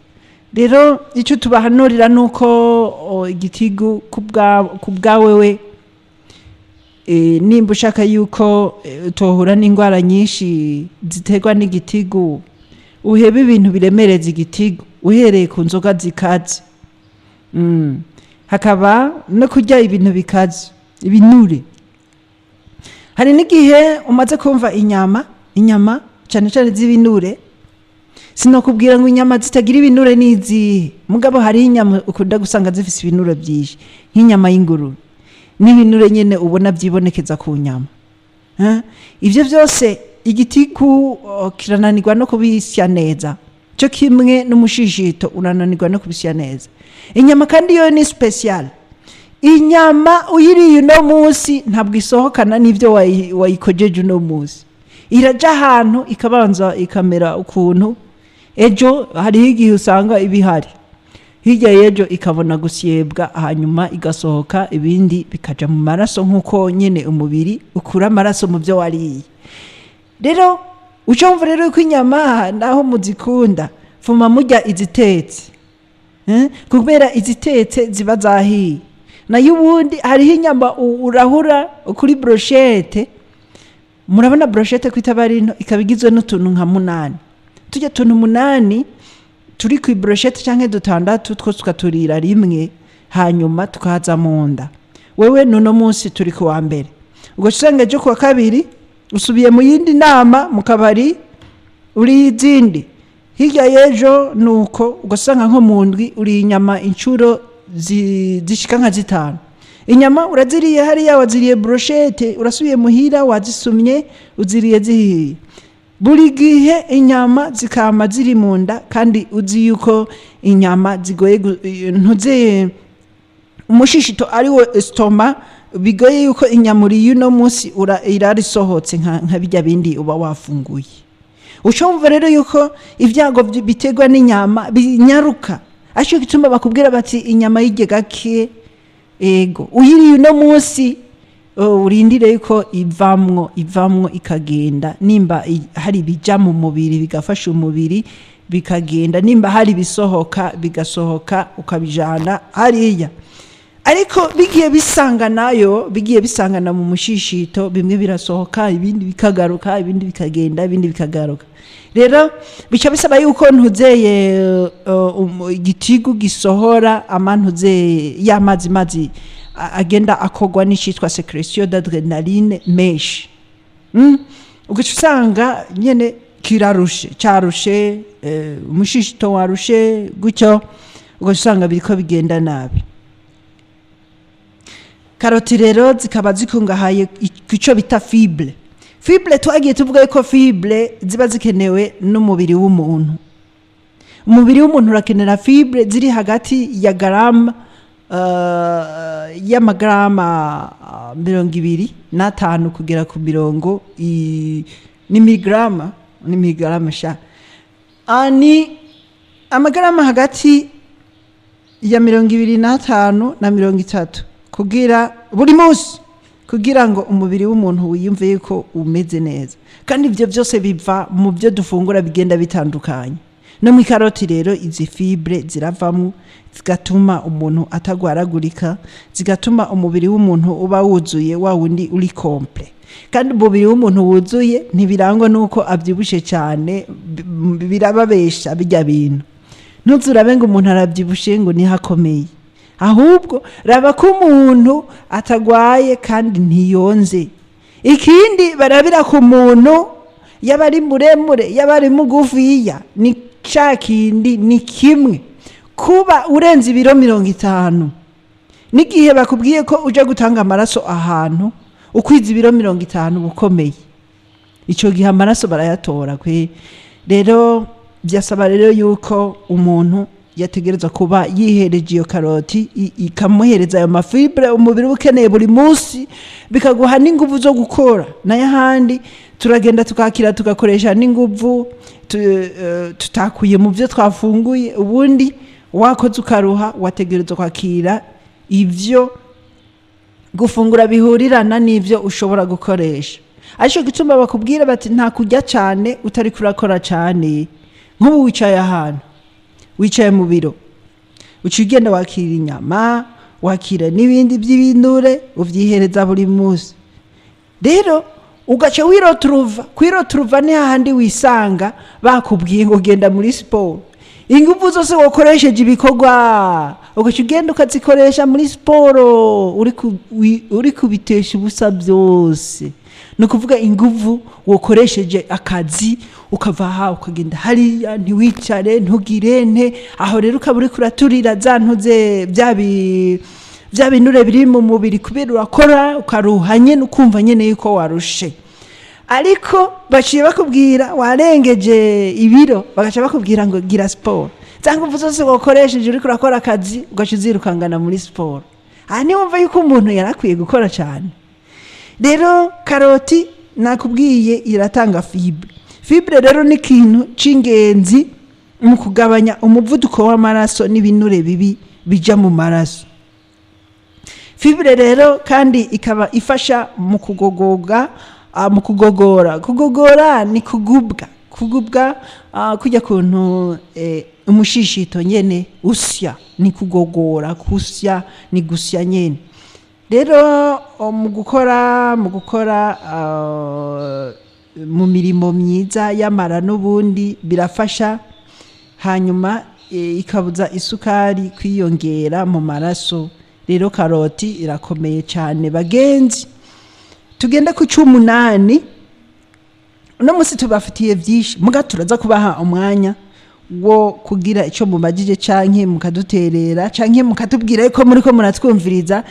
Rero icyo tubahanurira ni uko igitigu ku bwawewe, nimba ushaka yuko utohura n'indwara nyinshi ziterwa n'igitigu, uhebe ibintu biremereza igitigu, uhereye ku nzoga zikaze. Hakaba no kurya ibintu bikaze, ibinure. Hari n'igihe umaze kumva inyama, inyama cyane cyane z'ibinure. Sinakubwira ngo inyama zitagira ibinure ni izihe, mugabo hariho inyama ukunda gusanga zifise ibinure byinshi, nk'inyama y'ingurube n'ibinure nyine ubona byibonekeza ku nyama. Ibyo byose igitigu kirananirwa no kubisya neza, cyo kimwe n'umushishito urananirwa no kubisya neza inyama. Kandi yo ni spécial, inyama uyiriye uno munsi ntabwo isohokana n'ibyo wayikojeje uno munsi. Iraja ahantu ikabanza ikamera ukuntu, ejo hariho igihe usanga ibihari, hirya y'ejo ikabona gusyebwa, hanyuma igasohoka, ibindi bikaja mu maraso, nk'uko nyine umubiri ukura amaraso mu byo wariye. Rero uca wumva rero ko inyama naho muzikunda, fuma murya izitetse. Kubera izitetse ziba zahiye. Nayo ubundi hariho inyama urahura kuri brochette. Murabona brochette ko itaba ari nto, ikaba igizwe n'utuntu nka munani. Tujya tuntu munani turi ku brochette cyangwa dutandatu, twose tukaturira rimwe, hanyuma tukaza mu nda. Wewe nuno munsi turi ku wa mbere, ubwo usanga ejo ku wa kabiri usubiye mu yindi nama mu kabari, uri izindi, hirya y'ejo nuko, ugasanga nko mu ndwi uri inyama inshuro zishika nka zitanu. Inyama uraziriye hariya, waziriye brochette, urasubiye muhira wazisumye, uziriye zihiye. Buri gihe inyama zikama ziri mu nda, kandi uzi yuko inyama zigoye ntuze umushishito ari wo estomac, bigoye yuko inyama uriye uno munsi irara isohotse nka bijya bindi uba wafunguye. Uca wumva rero yuko ibyago biterwa n'inyama binyaruka, aricyo gituma bakubwira bati: "Inyama yirye gake." Ego, uyiriye uno munsi, urindire yuko ivamwo ikagenda, nimba hari ibijya mu mubiri bigafasha umubiri bikagenda, nimba hari ibisohoka bigasohoka, ukabijana hariya. Ariko bigiye bisanga nayo, bigiye bisangana mu mushishito, bimwe birasohoka, ibindi bikagaruka, ibindi bikagenda, ibindi bikagaruka. Rero bica bisaba yuko ntuzeye igitigu gisohora amantuzeye y'amazi, mazi agenda akogwa n'icitwa sécrétion d'adrénaline menshi. Ugaca usanga nyene kirarushe, carushe, umushishito warushe gutyo, ugaca usanga biriko bigenda nabi. Karoti rero zikaba zikungahaye ku cyo bita fibre. Fibre, twagiye tuvuga ko fibre ziba zikenewe n'umubiri w'umuntu. Umubiri w'umuntu urakenera fibre ziri hagati ya garama y'amagarama 25 kugera ku mirongo n'imigarama, n'imigarama sha. Ni amagarama hagati ya 25 na 30 kugira buri munsi, kugira ngo umubiri w'umuntu wiyumve yuko umeze neza. Kandi ibyo byose biva mu byo dufungura bigenda bitandukanye. No mu ikaroti rero izi fibre ziravamo, zigatuma umuntu atagwaragurika, zigatuma umubiri w'umuntu uba wuzuye, wa wundi uri complet. Kandi umubiri w'umuntu wuzuye ntibirangwa n'uko abyibushe cyane, birababesha bijya bintu. Ntuzurabe ngo umuntu arabyibushe ngo niho akomeye, ahubwo raba ko umuntu atagwaye kandi ntiyonze. Ikindi barabira ku muntu, yaba ari muremure, yaba ari mugufiya, ni ca kindi ni kimwe. Kuba urenze ibiro 50, n'igihe bakubwiye ko uja gutanga amaraso ahantu ukwiza ibiro 50 bukomeye, icyo gihe amaraso barayatora kwe. Rero byasaba rero yuko umuntu yategerezwa kuba yihereje iyo karoti, ikamuhereza ayo ma fibres umubiri uba ukeneye buri munsi, bikaguha n'inguvu zo gukora. Nayo ahandi turagenda tukakira, tugakoresha n'inguvu tutakuye mu byo twafunguye. Ubundi wakoze ukaruha, wategerezwa kwakira ibyo gufungura bihurirana n'ibyo ushobora gukoresha. Aricyo gituma bakubwira bati nta kurya cyane utari kurakora cyane. Nk'ubu wicaye ahantu, wicaye mu biro, uca ugenda wakira inyama, wakira n'ibindi by'ibinure, ubyihereza buri munsi. Rero ugaca wiroturuva. Kwiroturuva ni hahandi wisanga bakubwiye ngo genda muri siporo. Ingufu zose wakoresheje ibikorwa ugaca ugenda ukazikoresha muri siporo, uri kubitesha ubusa byose. Ni ukuvuga ingufu wakoresheje akazi, ukava aha ukagenda hariya, ntiwicare, ntugire nte. Aho rero ukaba uri kuraturira za ntuze, bya binure biri mu mubiri, kubera urakora ukaruha nyine, ukumva nyine yuko warushe. Ariko baciye bakubwira warengeje ibiro, bagaca bakubwira ngo gira siporo. Za ngufu zose wakoresheje uriko urakora akazi ugaca uzirukangana muri siporo. Aha niwumva yuko umuntu yarakwiye gukora cyane. Rero karoti nakubwiye iratanga fibre. Fibre rero ni ikintu c'ingenzi mu kugabanya umuvuduko w'amaraso n'ibinure bibi bija mu maraso. Fibre rero kandi ikaba ifasha mu kugogoga, mu kugogora. Kugogora ni kugubwa, kugubwa, kujya kuntu umushishito nyene usya, ni kugogora, kusya ni gusya nyene. Rero mu gukora mu mirimo myiza y'amara n'ubundi birafasha. Hanyuma ikabuza isukari kwiyongera mu maraso. Rero karoti irakomeye cyane, bagenzi. Tugende ku 18. Uno munsi tubafitiye byinshi, muga turaza kubaha umwanya wo kugira icyo mubagije, canke mukaduterera, canke mukatubwira ko muri ko muratwumviriza,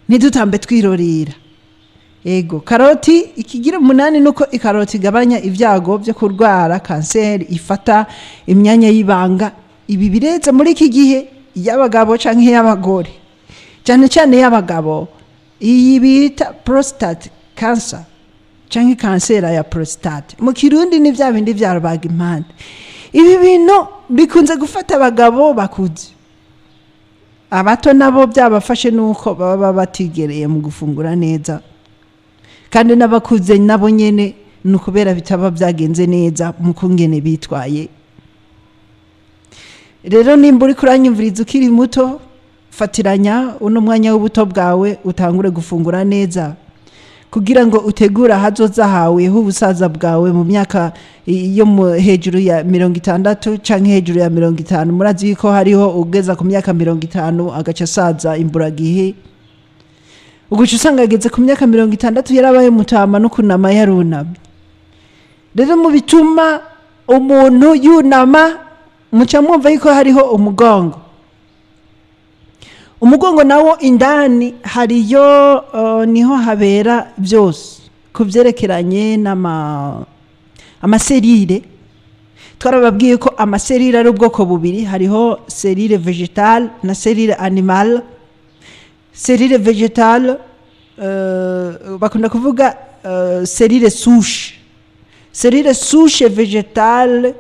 ntidutambe twirorera. Ego, karoti ikigira umunani nuko ikaroti igabanya ibyago byo kurwara kanseri ifata imyanya y'ibanga. Ibi bireze muri iki gihe y'abagabo canke y'abagore, cyane cyane y'abagabo, iyi bita prostate cancer canke kanseri ya prostate mu Kirundi, ni bya bindi bya rubaga impande. Ibi bintu bikunze gufata abagabo bakuze. Abato nabo byabafashe nuko baba batigereye mu gufungura neza, kandi n'abakuze nabo nyene ni ukubera bitaba byagenze neza mu kungene bitwaye. Rero nimba uri kuranyumviriza ukiri muto, fatiranya uno mwanya w'ubuto bwawe, utangure gufungura neza kugira ngo utegure ahazoza hawe h'ubusaza bwawe mu myaka yo hejuru ya 60 canke hejuru ya 50. Murazi yuko hariho ugeza ku myaka 50 agaca asaza imburagihe, uguca usanga ageze ku myaka 60 yarabaye mutama, no kunama yarunamye. Rero mu bituma umuntu yunama, muca mwumva yuko hariho umugongo. Umugongo nawo indani hariyo niho habera byose ku byerekeranye n'ama ama cellules. Twarababwiye ko ama cellules ari ubwoko bubiri: hariho cellule végétale na cellule animale. Cellule végétale bakunda kuvuga cellule souche. Cellule souche végétale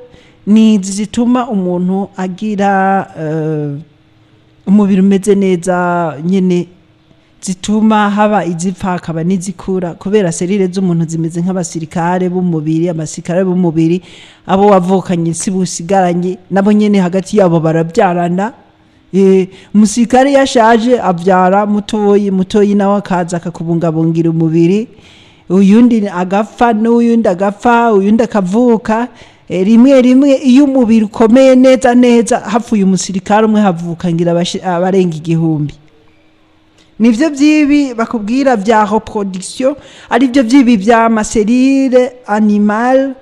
ni izi zituma umuntu agira Umubiri umeze neza nyine, zituma haba izipfa hakaba n'izikura, kubera cellules z'umuntu zimeze nk'abasirikare b'umubiri. Abasirikare b'umubiri, abo wavukanye si busigaranye, nabo nyene hagati yabo barabyarana. Umusirikare iyo ashaje abyara mutoyi, mutoyi nawe akaza akakubungabungira umubiri, uyundi agapfa, n'uyundi agapfa, uyundi akavuka. Rimwe rimwe iyo umubiri ukomeye neza neza, hapfuye umusirikare umwe havuka ngira abarenga 1000. Nivyo by'ibi bakubwira bya reproduction, aribyo by'ibi bya ma cellules animales,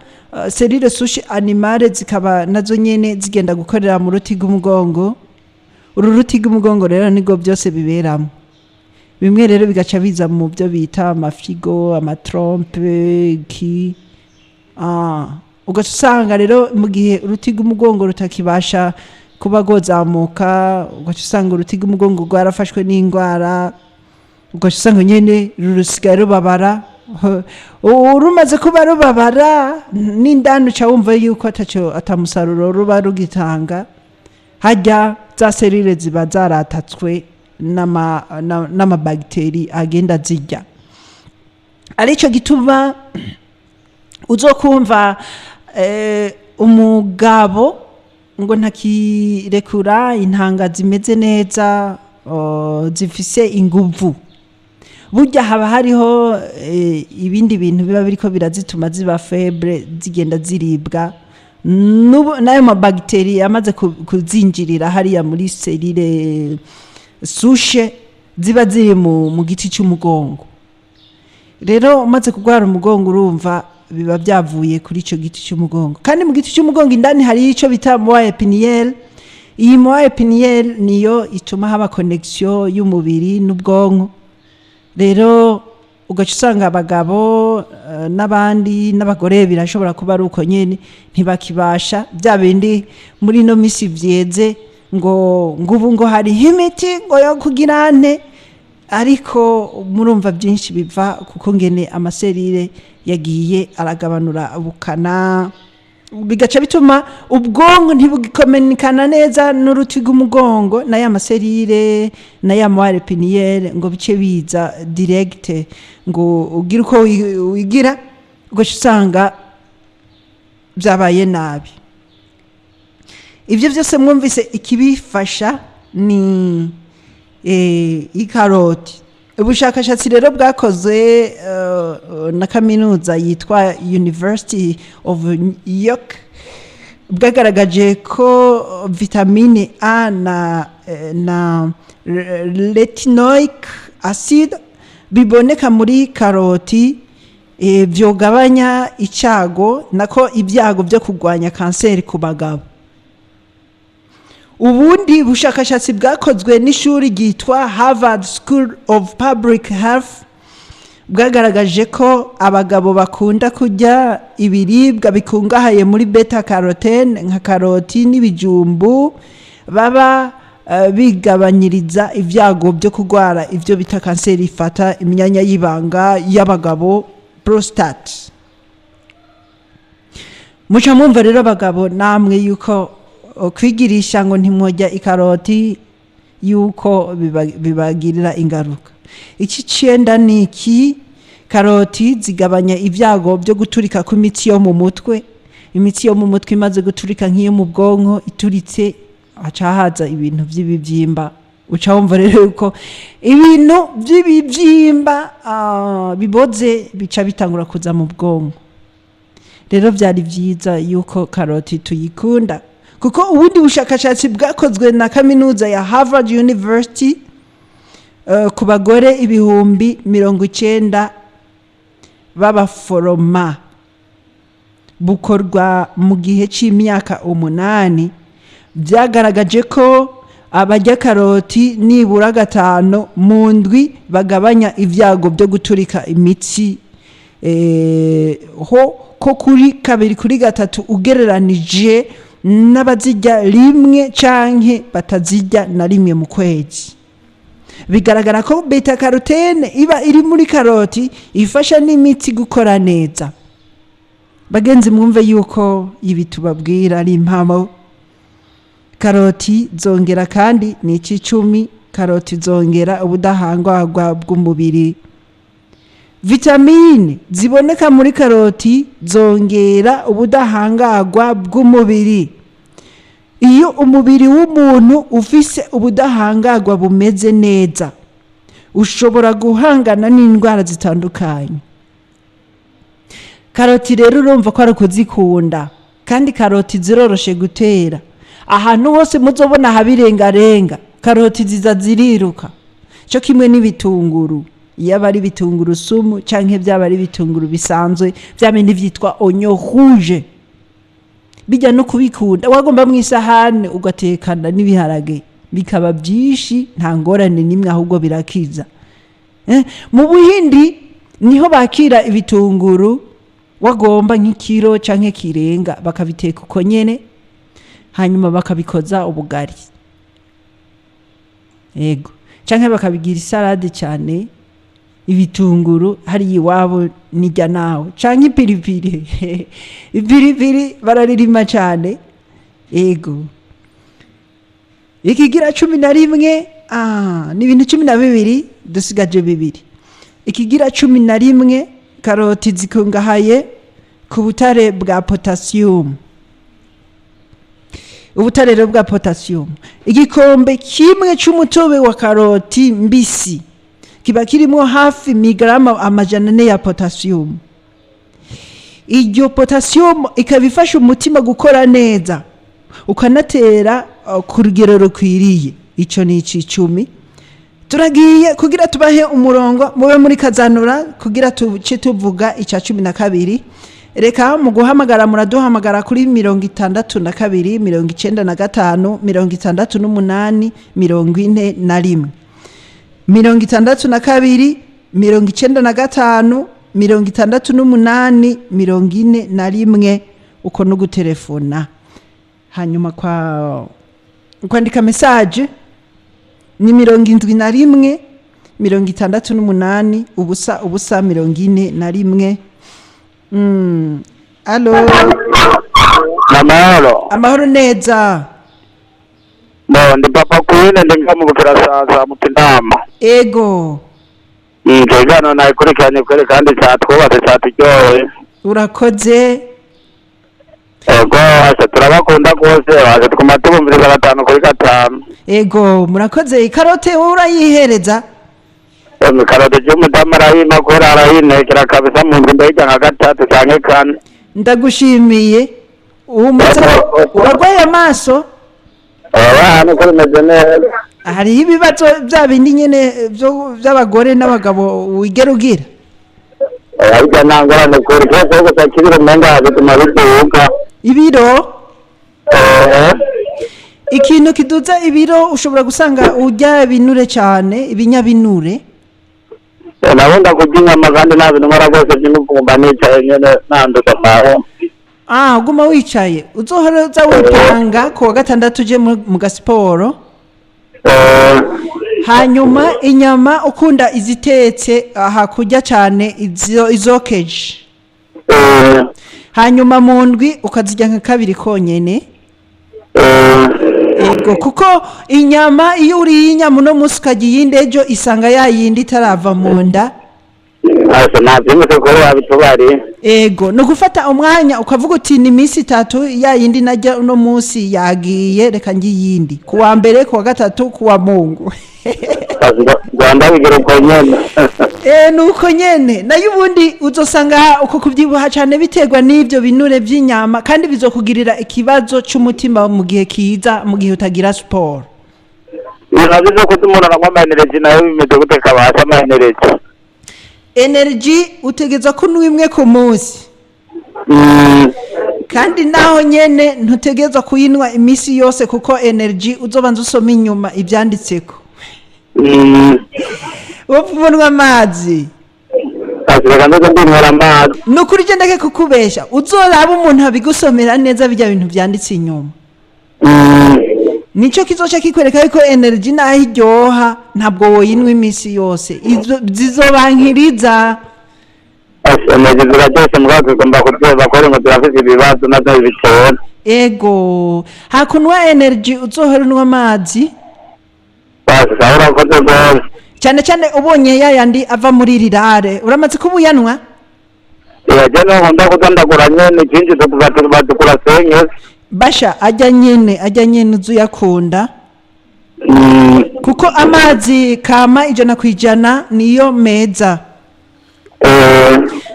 cellules souches animales, zikaba nazo nyene zigenda gukorera mu ruti rw'umugongo. Uru ruti rw'umugongo rero nibwo byose biberamo. Bimwe rero bigaca biza mu byo bita amafigo, ama trompes ki. Ugaca usanga rero mu gihe uruti rw'umugongo rutakibasha kuba rwozamuka, ugaca usanga uruti rw'umugongo rwarafashwe n'indwara, ugaca usanga nyene rusigaye rubabara. Rumaze kuba rubabara n'indani, uca wumva yuko ataco, atamusaruro ruba rugitanga. Hajya za cellules ziba zaratatswe n'amabagiteri agenda zirya. Arico gituma uzokumva umugabo ngo ntakirekura intanga zimeze neza, zifise inguvu. Burya haba hariho ibindi bintu biba biriko birazituma ziba faible, zigenda ziribwa n'ayo mabagiteri yamaze kuzinjirira hariya muri cellules souches ziba ziri mu giti cy'umugongo. Rero umaze kurwara umugongo, urumva biba byavuye kuri icyo giti cy'umugongo. Kandi mu giti cy'umugongo indani hari icyo bita moelle épinière. Iyi moelle épinière niyo ituma haba connexion y'umubiri n'ubwonko. Rero ugaca usanga abagabo n'abandi n'abagore birashobora kuba ari uko nyene, ntibakibasha bya bindi muri ino misi vyeze ngo ubu ngo hariho imiti ngo yo kugira nte. Ariko murumva byinshi biva kuko ngene ama cellules yagiye aragabanura ubukana, bigaca bituma ubwonko ntibugikomenikana neza n'uruti rw'umugongo na ya ma cellules na ya moelle épinière, ngo bice biza direct ngo ugire uko wigira, ugaca usanga byabaye nabi. Ibyo byose mwumvise ikibifasha ni ikaroti. Ubushakashatsi rero bwakozwe na kaminuza yitwa University of York bwagaragaje ko vitamine A na retinoic acid biboneka muri karoti vyogabanya icyago, nako ibyago byo kurwanya kanseri ku bagabo. Ubundi bushakashatsi bwakozwe n'ishuri ryitwa Harvard School of Public Health bwagaragaje ko abagabo bakunda kurya ibiribwa bikungahaye muri bêta carotène nka karoti n'ibijumbu baba bigabanyiriza ibyago byo kurwara ibyo bita kanseri ifata imyanya y'ibanga y'abagabo, prostate. Muca mwumva rero abagabo namwe yuko kwigirisha ngo ntimwojya ikaroti yuko bibagirira ingaruka. Iki cenda ni iki: karoti zigabanya ibyago byo guturika kw'imitsi yo mu mutwe. Imitsi yo mu mutwe imaze guturika, nk'iyo mu bwonko ituritse, haca haza ibintu by'ibibyimba. Uca wumva rero yuko ibintu by'ibibyimba biboze bica bitangura kuza mu bwonko. Rero byari byiza yuko karoti tuyikunda, kuko ubundi bushakashatsi bwakozwe na kaminuza ya Harvard University ku bagore 90,000 b'abaforoma, bukorwa mu gihe cy'imyaka 8, byagaragaje ko abarya karoti nibura gatanu mu ndwi bagabanya ibyago byo guturika imitsi ho ko kuri kabiri kuri gatatu, ugereranije n'abazirya rimwe canke batazirya na rimwe mu kwezi. Bigaragara ko bêta carotène iba iri muri karoti ifasha n'imitsi gukora neza. Bagenzi, mwumve yuko ibi tubabwira ari impamo. Karoti zongera kandi ni ic'icumi, karoti zongera ubudahangarwa bw'umubiri. Vitamine ziboneka muri karoti zongera ubudahangarwa bw'umubiri. Iyo umubiri w'umuntu ufise ubudahangarwa bumeze neza, ushobora guhangana n'indwara zitandukanye. Karoti rero urumva ko ari ukuzikunda, kandi karoti ziroroshe gutera. Ahantu hose muzobona habirengarenga, karoti ziza ziriruka, cyo kimwe n'ibitunguru. Iyo aba ari ibitunguru sumu canke byaba ari ibitunguru bisanzwe, bya bindi vyitwa oignon rouge, bijya no kubikunda wagomba mu isahani ugatekana n'ibiharage bikaba byinshi, nta ngorane n'imwe, ahubwo birakiza. Mu Buhindi niho bakira ibitunguru wagomba nk'ikiro canke kirenga, bakabiteka uko nyene, hanyuma bakabikoza ubugari, yego, canke bakabigira isalade cyane. Ibitunguru hariya iwabo nijya nawe, canke ipiripiri, ipiripiri bararirima cyane, yego. Ikigira 11, ni ibintu 12, dusigaje bibiri. Ikigira 11, karoti zikungahaye ku butare bwa potassium. Ubutare rero bwa potassium, igikombe kimwe c'umutobe wa karoti mbisi kiba kirimo hafi migarama 400 ya potassium. Iryo potassium ikaba ifasha umutima gukora neza, ukanatera ku rugero rukwiriye. Ico ni ic'icumi. Turagiye kugira tubahe umurongo mube muri kazanura, kugira tuce tuvuga icya 12. Reka mu guhamagara, muraduhamagara kuri 62 95 68 41, 62 95 68 41. Uko no gutelefona. Hanyuma kwa kwandika message ni 71 68 0 0 41. Alo? Namahoro. Amahoro neza. No, ndi papa kuwine, ndi nga mu Bukirasaza mu Kinama. Ego. Ikiganiro nayikurikiranye kweri, kandi cyatwubatse, cyaturyoheye. Urakoze. Ego, ase turabakunda rwose, baze twuma tubumviriza gatanu kuri gatanu. Ego, murakoze. Ikarote wowe urayihereza? Emwe, karoti ry'umudamu arayima kubera arayintekera kabisa, mu nzu ndayirya nka gatatu canke kane. Ndagushimiye. Umaze urarwaye amaso? Aba nuko bimeze neza. Hariho ibibazo bya bindi nyene by'abagore n'abagabo wigera ugira? Ariko nta ngorane kweri, kubera ko gusa kibiri umenga bituma biduga. Ibiro? Ikintu kiduza ibiro, ushobora gusanga urya ibinure cyane, ibinyabinure. Nabunda kurya inyama, kandi nta bintu nkora rwose by'imivumba, nicaye nyene nanduka ntaho. Uguma wicaye. Uzohora uza wipanga ku wa gatandatu uje mu gasiporo. Hanyuma inyama ukunda izitetse, aha kurya cyane izokeje. Hanyuma mu ndwi ukazirya nka kabiri konyene. Ego, kuko inyama, iyo uriye inyama uno munsi ukarya iyindi ejo, isanga ya yindi itarava mu nda. Ase navyumvise ko wabitubariye. Ego, ni ugufata umwanya ukavuga uti ni iminsi 3, ya yindi najya uno munsi yagiye, reka njye iyindi ku wa mbere, ku wa gatatu, ku wa Mungu. Rwanda bigira uko nyene. Ni uko nyene. Nayo ubundi uzosanga uko kubyibuha cyane biterwa n'ibyo binure by'inyama, kandi bizokugirira ikibazo c'umutima mu gihe kiza, mu gihe utagira siporo. Ibintu vyo kuza umuntu aranywa ama energy nayo bimeze gute kabasha, ama energy? Energy utegerezwa kunywa imwe ku munsi. Kandi naho nyene ntutegerezwa kuyinywa iminsi yose, kuko energy uzobanza usoma inyuma ibyanditseko. Wopfa unywa amazi. Ase reka nzoze ndinywera amazi. Ni ukuri ugenda ndeke kukubesha, uzoraba umuntu abigusomera neza bijya bintu byanditse inyuma. Nico kizoca kikwereka yuko energy naho iryoha ntabwo woyinywa iminsi yose. Zizobankiriza. Ase energy ziraryoshe, mugabo tugomba kuzoza kubera ngo zirafise ibibazo nazo bitora. Ego, hakunwa energy uzohora unywa amazi. Basi sawa, urakoze rwose. Cyane cyane ubonye yayandi ava muri rirare, uramaze kuba uyanwa? Iraje nkunda kuza ndagura nyene ikindi badukura senye. Basha ajya nyene, ajya nyene uza uyakunda, kuko amazi kama 100% niyo meza.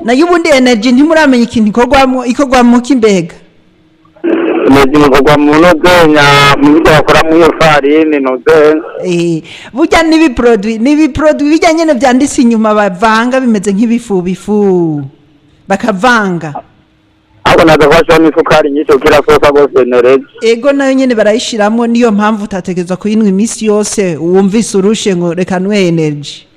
Nayo ubundi energy ntimuramenya ikintu ikorwamo, ikorwamo kimbega? Imeze ibikorwa mu nozenya mu byo bakora mu iyo farini nozenya. Burya n'ibiproduit, n'ibiproduit bijya nyene vyanditse inyuma bavanga, bimeze nk'ibifu bifu bakavanga. Ariko naza kubashiramo isukari nyinshi kugira sosa rwose energy. Ego, nayo nyene barayishiramwo, niyo mpamvu utategerezwa kuyinywa iminsi yose wumvise urushe ngo reka nywe energy.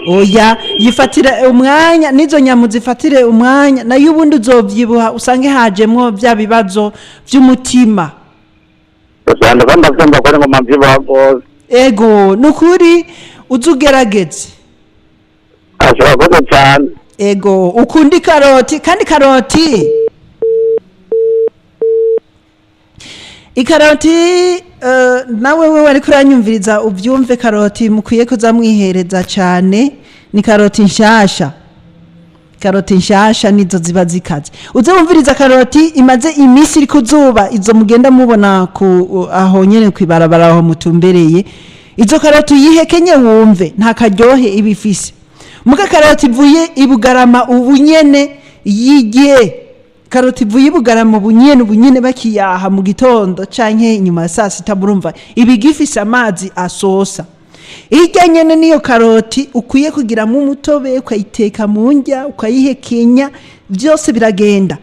Oya, yifatire umwanya, n'izo nyama uzifatire umwanya, nayo ubundi uzovyibuha usange hajemwo vya bibazo vy'umutima. Gusa ndavyumva ko ari ngoma mvyibuha rwose. Ego, nukuri uzugerageze. Ashobora koze cane. Ego, ukunda ikaroti, kandi karoti, ikaroti, nawe wewe ariko uranyumviriza ubyumve, karoti mukwiye kuza mwihereza cyane ni karoti nshasha. Karoti nshasha nizo ziba zikaze. Uze wumviriza karoti imaze iminsi iri ku zuba, izo mugenda mubona ku aho nyene kwibarabara aho mutumbereye, izo karoti uyihekenye wumve nta karyohe iba ifise. Muga karoti ivuye ibugarama ubu nyene yigiye, karoti ivuye ibugarama ubu nyene, ubu nyene bakiyaha mu gitondo canke inyuma ya saa sita, murumva iba igifise amazi asosa. Hirya nyene niyo karoti ukwiye kugiramo umutobe, ukayiteka mu ndya, ukayihekenya, byose biragenda.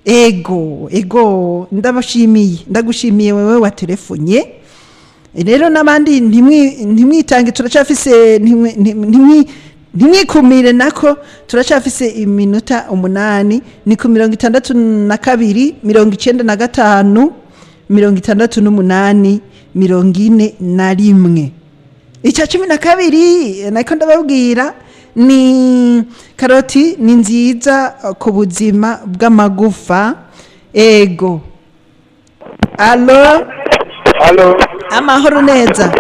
Ego, ego, ndabashimiye, ndagushimiye wewe watelefonye. Rero n'abandi ntimwitange, turacafise, ntimwikumire nako, turacafise iminota 8. Ni ku 62 95 68 41. Icya 12 nako ndababwira ni karoti ni nziza ku buzima bw'amagufa. Ego, alo? Halo. Amahoro neza.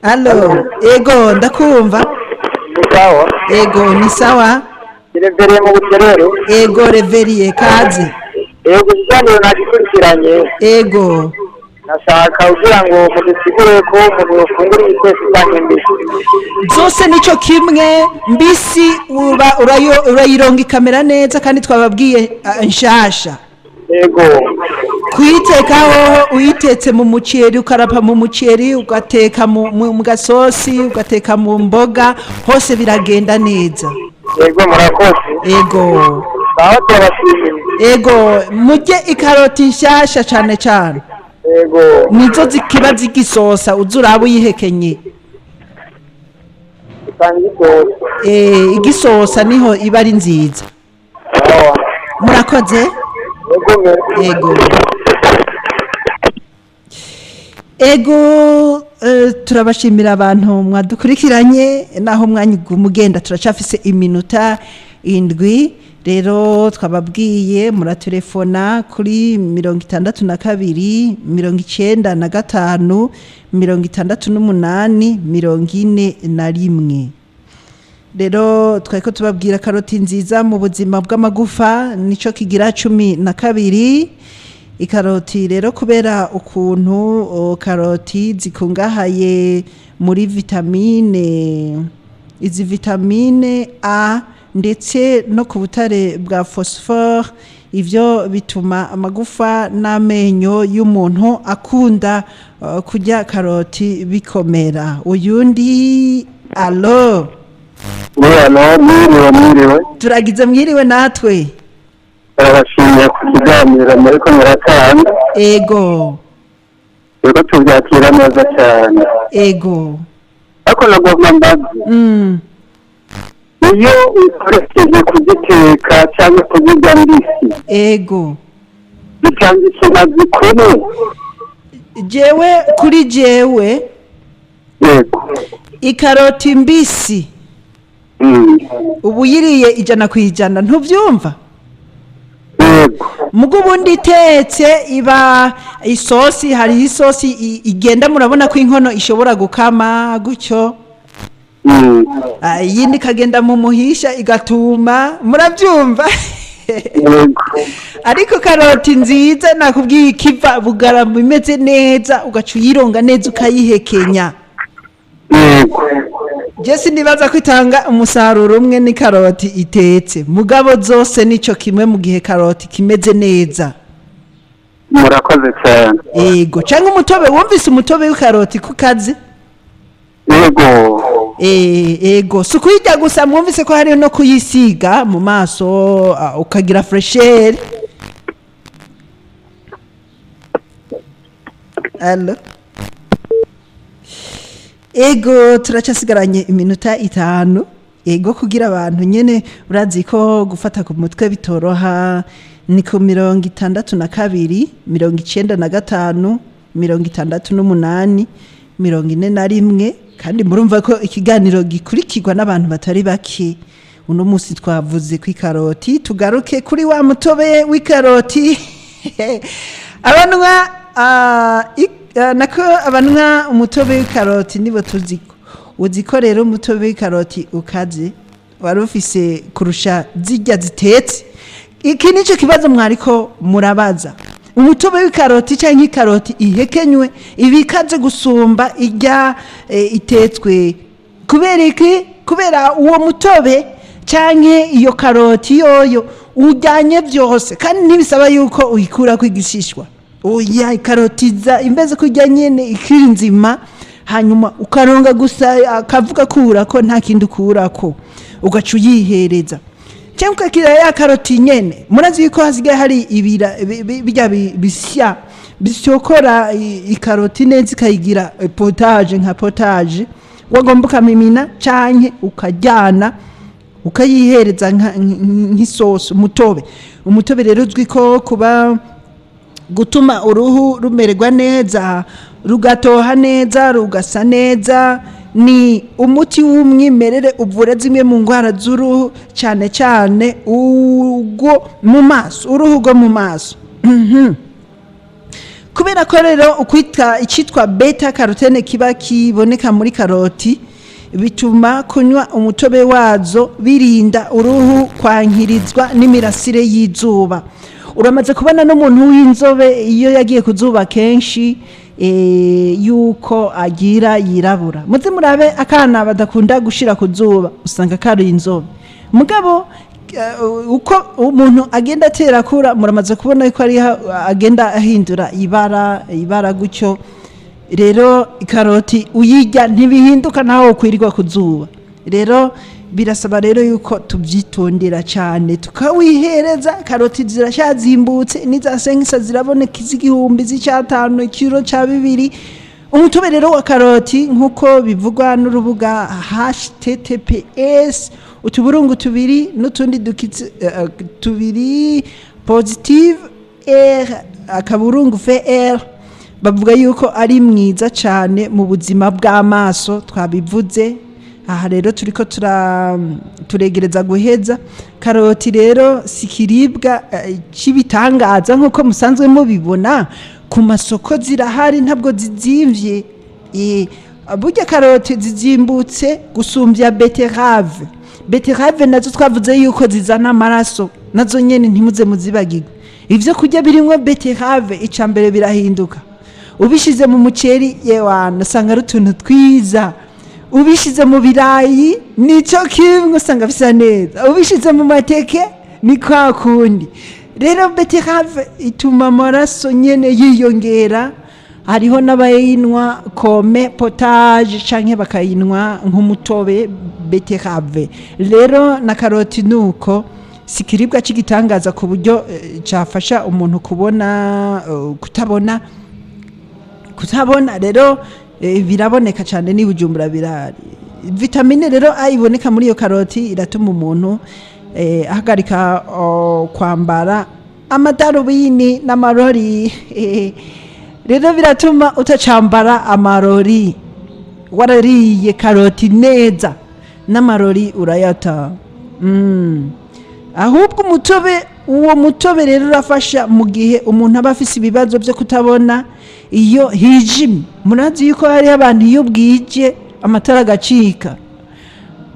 Alo, ego, ndakumva. Ni sawa. Ego, ni sawa. Kirevereye mu Buterere. Ego, reveriye, kaze. Yego, ikiganiro nagikurikiranye. Ego. Nashaka kugira ngo mudusigure ko umuntu yofungura ibikoresho canke mbisi. Zose nico kimwe, mbisi uba urayironga ikamera neza, kandi twababwiye nshasha. Yego. Kuyiteka hoho, uyitetse mu muceri, ukarapa mu muceri, ugateka mu gasosi, ugateka mu mboga, hose biragenda neza. Yego, murakoze. Ego. Sawa, turabashimiye. Ego, murye ikaroti nshasha cane cane. Yego. Nizo zikiba zigisosa, uza uraba uyihekenye. Usanga isosa. Igisosa niho iba ari nziza. Sawa. Murakoze. Yego. Ego. Ego, turabashimira abantu mwadukurikiranye naho umwanya uguma turacafise iminota 7. Rero twababwiye muratelefona kuri 62 95 68 41. Rero twariko tubabwira karoti nziza mu buzima bw'amagufa, nico kigira 12. Ikaroti rero, kubera ukuntu karoti zikungahaye muri vitamine, izi vitamine A ndetse no ku butare bwa phosphore, ivyo bituma amagufa n'amenyo y'umuntu akunda kurya karoti bikomera. Uyundi, alo? Mwiriwe, mwiriwe, mwiriwe. Turagize mwiriwe natwe. Turabashimiye ku kiganiro muriko muratanga. Ego. Rero tubyakira neza cyane. Ego. Ariko nagomba mbaze, iyo ukoresheje kugiteka cyangwa kuzirya mbisi, Ego. bitanga ikimazi kuri? Jewe, kuri jewe, Yego. ikaroti mbisi ubu yiriye 100%, ntubyumva? Mugo ubundi itetse iba isosi, hari isosi igenda, murabona ko inkono ishobora gukama gutyo. Iyindi ikagenda mu muhisha igatuma, murabyumva. Yego. Ariko karoti nziza nakubwiye ikiva Bugarama imeze neza, ugaca uyironga neza ukayihekenya. Yego. Jesi nibaza ko itanga umusaruro umwe ni karoti itetse, mugabo zose nico kimwe mu gihe karoti kimeze neza. Murakoze cyane. Yego, cyangwa umutobe, wumvise umutobe w'ikaroti ku kazi? Yego. Ego, si ukuyirya gusa, mwumvise ko hari no kuyisiga mu maso, ukagira fresheri. Allo. Ego, turacyasigaranye iminota 5. Ego, kugira abantu nyene urazi ko gufata ku mutwe bitoroha, ni ku 62 95 68 41. Kandi murumva ko ikiganiro gikurikirwa n'abantu batari bake. Uno munsi twavuze ku ikaroti, tugaruke kuri wa mutobe w'ikaroti. Abanwa nako abanwa umutobe w'ikaroti nibo tuziko uzi ko rero umutobe w'ikaroti ukaze wari ufise kurusha zirya zitetse. Iki nicyo kibazo mwariko murabaza: umutobe w'ikaroti cyangwa ikaroti ihekenywe iba ikaze gusumba irya itetswe kubera iki? Kubera uwo mutobe canke iyo karoti yoyo ujyanye byose, kandi ntibisaba yuko uyikurako igishishwa. Oya, ikaroti iza imeze kurya nyene ikiri nzima, hanyuma ukaronga gusa akavuga kurako, nta kindi ukurako, ugaca uyihereza cyangwa ukakira ya karoti nyene. Murazi yuko hasigaye hari ibira birya bisya bisyokora ikaroti neza ikayigira potage, nka potage wagomba ukamimina canke ukajyana ukayihereza nk'isosi, umutobe. Umutobe rero uzwi ko kuba gutuma uruhu rumererwa neza, rugatoha neza, rugasa neza. Ni umuti w'umwimerere uvura zimwe mu ndwara z'uruhu, cyane cyane urwo mu maso, uruhu rwo mu maso. Kubera ko rero ukwita icyitwa beta carotene kiba kiboneka muri karoti, bituma kunywa umutobe wazo birinda uruhu kwankirizwa n'imirasire y'izuba. Uramaze kubona n'umuntu w'inzobe iyo yagiye ku zuba kenshi, yuko agira yirabura. Muze murabe akana badakunda gushira ku zuba, usanga kari inzobe. Mugabo uko umuntu agenda atera akura, muramaze kubona ko ari agenda ahindura ibara gutyo. Rero ikaroti uyirya ntibihinduka naho kwirirwa ku zuba. Rero birasaba rero yuko tubyitondera cyane tukawihereza. Karoti ziracyazimbutse, n'iza senkisa ziraboneka, iz'igihumbi, z'icyatanu, ikiro cya 2. Umutobe rero wa karoti, nk'uko bivugwa n'urubuga https utuburungu tubiri n'utundi dukitse tubiri positive r akaburungu vr, bavuga yuko ari mwiza cyane mu buzima bw'amaso. Twabivuze aha rero, turiko turegereza guheza. Karoti rero si ikiribwa cy'ibitangaza nk'uko musanzwe mubibona ku masoko, zirahari, ntabwo zizimvye. Burya karoti zizimbutse gusumbya beterave. Beterave nazo twavuze yuko zizana amaraso, nazo nyene ntimuze muzibagirwe. Ivyo kurya birimwo beterave, ica mbere birahinduka. Ubishize mu muceri, yewana, usanga ari utuntu twiza. Ubishize mu birayi nico kimwe, usanga bisa neza. Ubishize mu mateke ni kwa kundi. Rero beterave ituma amaraso nyene yiyongera. Hariho n'abayinywa comme potage canke bakayinywa nk'umutobe beterave. Rero na karoti nuko, si ikiribwa cy'igitangaza ku buryo cyafasha umuntu kubona, kutabona. Rero biraboneka cyane ni Bujumbura birahari. Vitamine rero A iboneka muri iyo karoti iratuma umuntu ahagarika kwambara amadarubini n'amarori. Rero biratuma utacambara amarori warariye karoti neza, n'amarori urayata. Ahubwo umutobe Uwo mutobe rero urafasha mu gihe umuntu aba afise ibibazo byo kutabona iyo hijimye. Murazi yuko hariho abantu iyo bwije amatara agacika,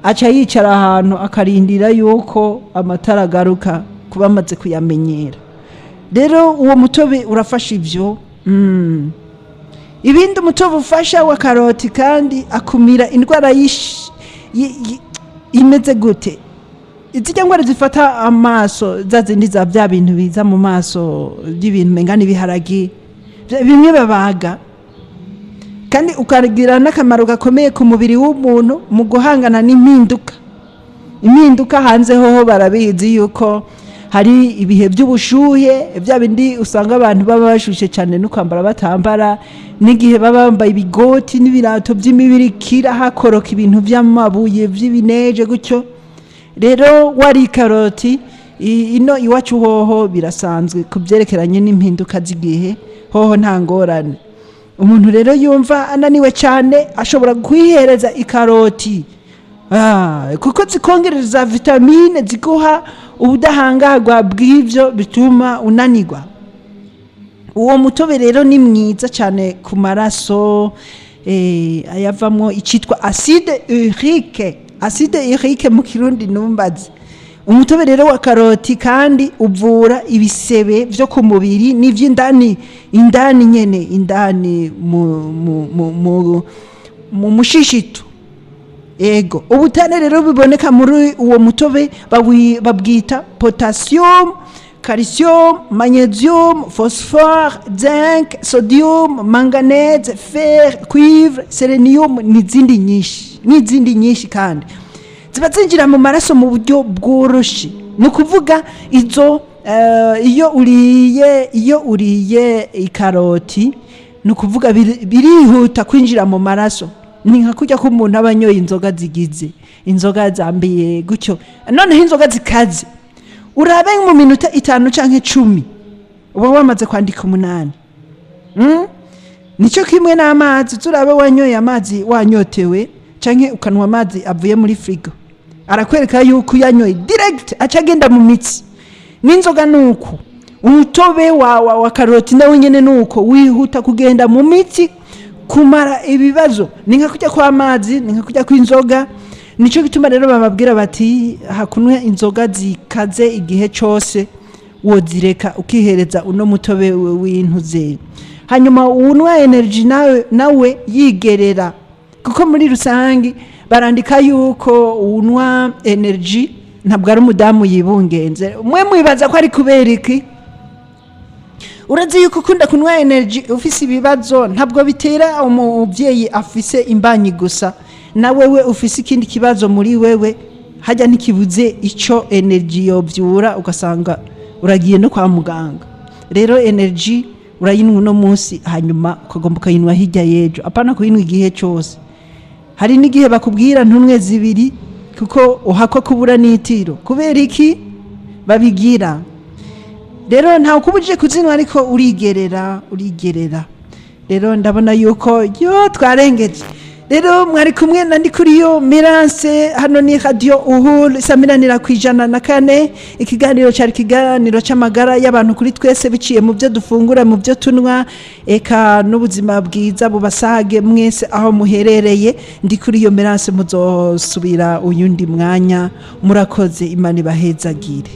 aca yicara ahantu akarindira yuko amatara agaruka kuba amaze kuyamenyera. Rero uwo mutobe urafasha ibyo. Ibindi umutobe ufasha wa karoti kandi akumira indwara imeze gute? Izijya ndwara zifata amaso, za zindi za bya bintu biza mu maso by'ibintu umenga n'ibiharagi bimwe babaga. Kandi ukagira n'akamaro gakomeye ku mubiri w'umuntu mu guhangana n'impinduka. Impinduka hanze hoho barabizi yuko hari ibihe by'ubushuhe, bya bindi usanga abantu baba bashushe cyane no kwambara batambara, n'igihe baba bambaye ibigoti n'ibirato by'imibirikira, hakoroka ibintu by'amabuye by'ibineje gutyo. Rero wari ikaroti, ino iwacu hoho birasanzwe ku byerekeranye n'impinduka z'igihe, hoho nta ngorane. Umuntu rero yumva ananiwe cyane ashobora kwihereza ikaroti, kuko zikongereza vitamine ziguha ubudahangarwa bw'ibyo bituma unanirwa. Uwo mutobe rero ni mwiza cyane ku maraso, ayavamwo icyitwa acide urique. Acide urique mu Kirundi numbaze. Umutobe rero wa karoti kandi uvura ibisebe byo ku mubiri n'iby'indani, indani nyene, indani mu mushishito. Ego, ubutare rero buboneka muri uwo mutobe babwita potassium, calcium, magnesium, phosphore, zinc, sodium, manganese, fer, cuivre, selenium n'izindi nyinshi, n'izindi nyinshi, kandi ziba zinjira mu maraso mu buryo bworoshye. Ni ukuvuga izo, iyo uriye ikaroti, ni ukuvuga birihuta kwinjira mu maraso. Ni nka kurya ko umuntu aba anyoye inzoga zigize inzoga zambiye gutyo. Noneho inzoga zikaze, urabe mu minota 5 canke 10 uba wamaze kwandika 8. Nicyo kimwe n'amazi. Turabe wanyoye amazi wanyotewe canke ukanywa amazi avuye muri frigo, arakwereka yuko uyanyoye direct aca agenda mu mitsi. N'inzoga nuko. Umutobe wa karoti nawe nyene nuko wihuta kugenda mu mitsi kumara ibibazo. Ni nka kurya kw'amazi, ni nka kurya kw'inzoga. Nico gituma rero bababwira bati hakunwe inzoga zikaze igihe cose wozireka, ukihereza uno mutobe w'intuze. Hanyuma unywa energy nawe yigerera, kuko muri rusange barandika yuko unywa energy ntabwo ari umudamu yibungenze. Mwe mwibaza ko ari kubera iki? Urazi yuko ukunda kunywa energy ufise ibibazo, ntabwo bitera umubyeyi afise imbanyi gusa, na wewe ufise ikindi kibazo muri wewe hajya ntikibuze icyo energy yobyura, ugasanga uragiye no kwa muganga. Rero energy urayinywa uno munsi, hanyuma ukagomba ukayinywa hirya y'ejo, apana kuyinywa igihe cyose. Hari n'igihe bakubwira ntumwe zibiri kuko uhakwa kubura n'itiro. Kubera iki babigira? Rero ntawe ukubujije kuzinywa, ariko urigerera, urigerera. Rero ndabona yuko yo twarengeje. Rero mwari kumwe na Ndikuriyo Mirance, hano ni Radio Uhuru isamiranira ku 104. Ikiganiro cyari ikiganiro cy'amagara y'abantu kuri twese, biciye mu byo dufungura, mu byo tunywa, eka n'ubuzima bwiza bubasage mwese aho muherereye. Ndikuriyo Mirance, muzosubira uyundi mwanya. Murakoze, Imana ibahezagire.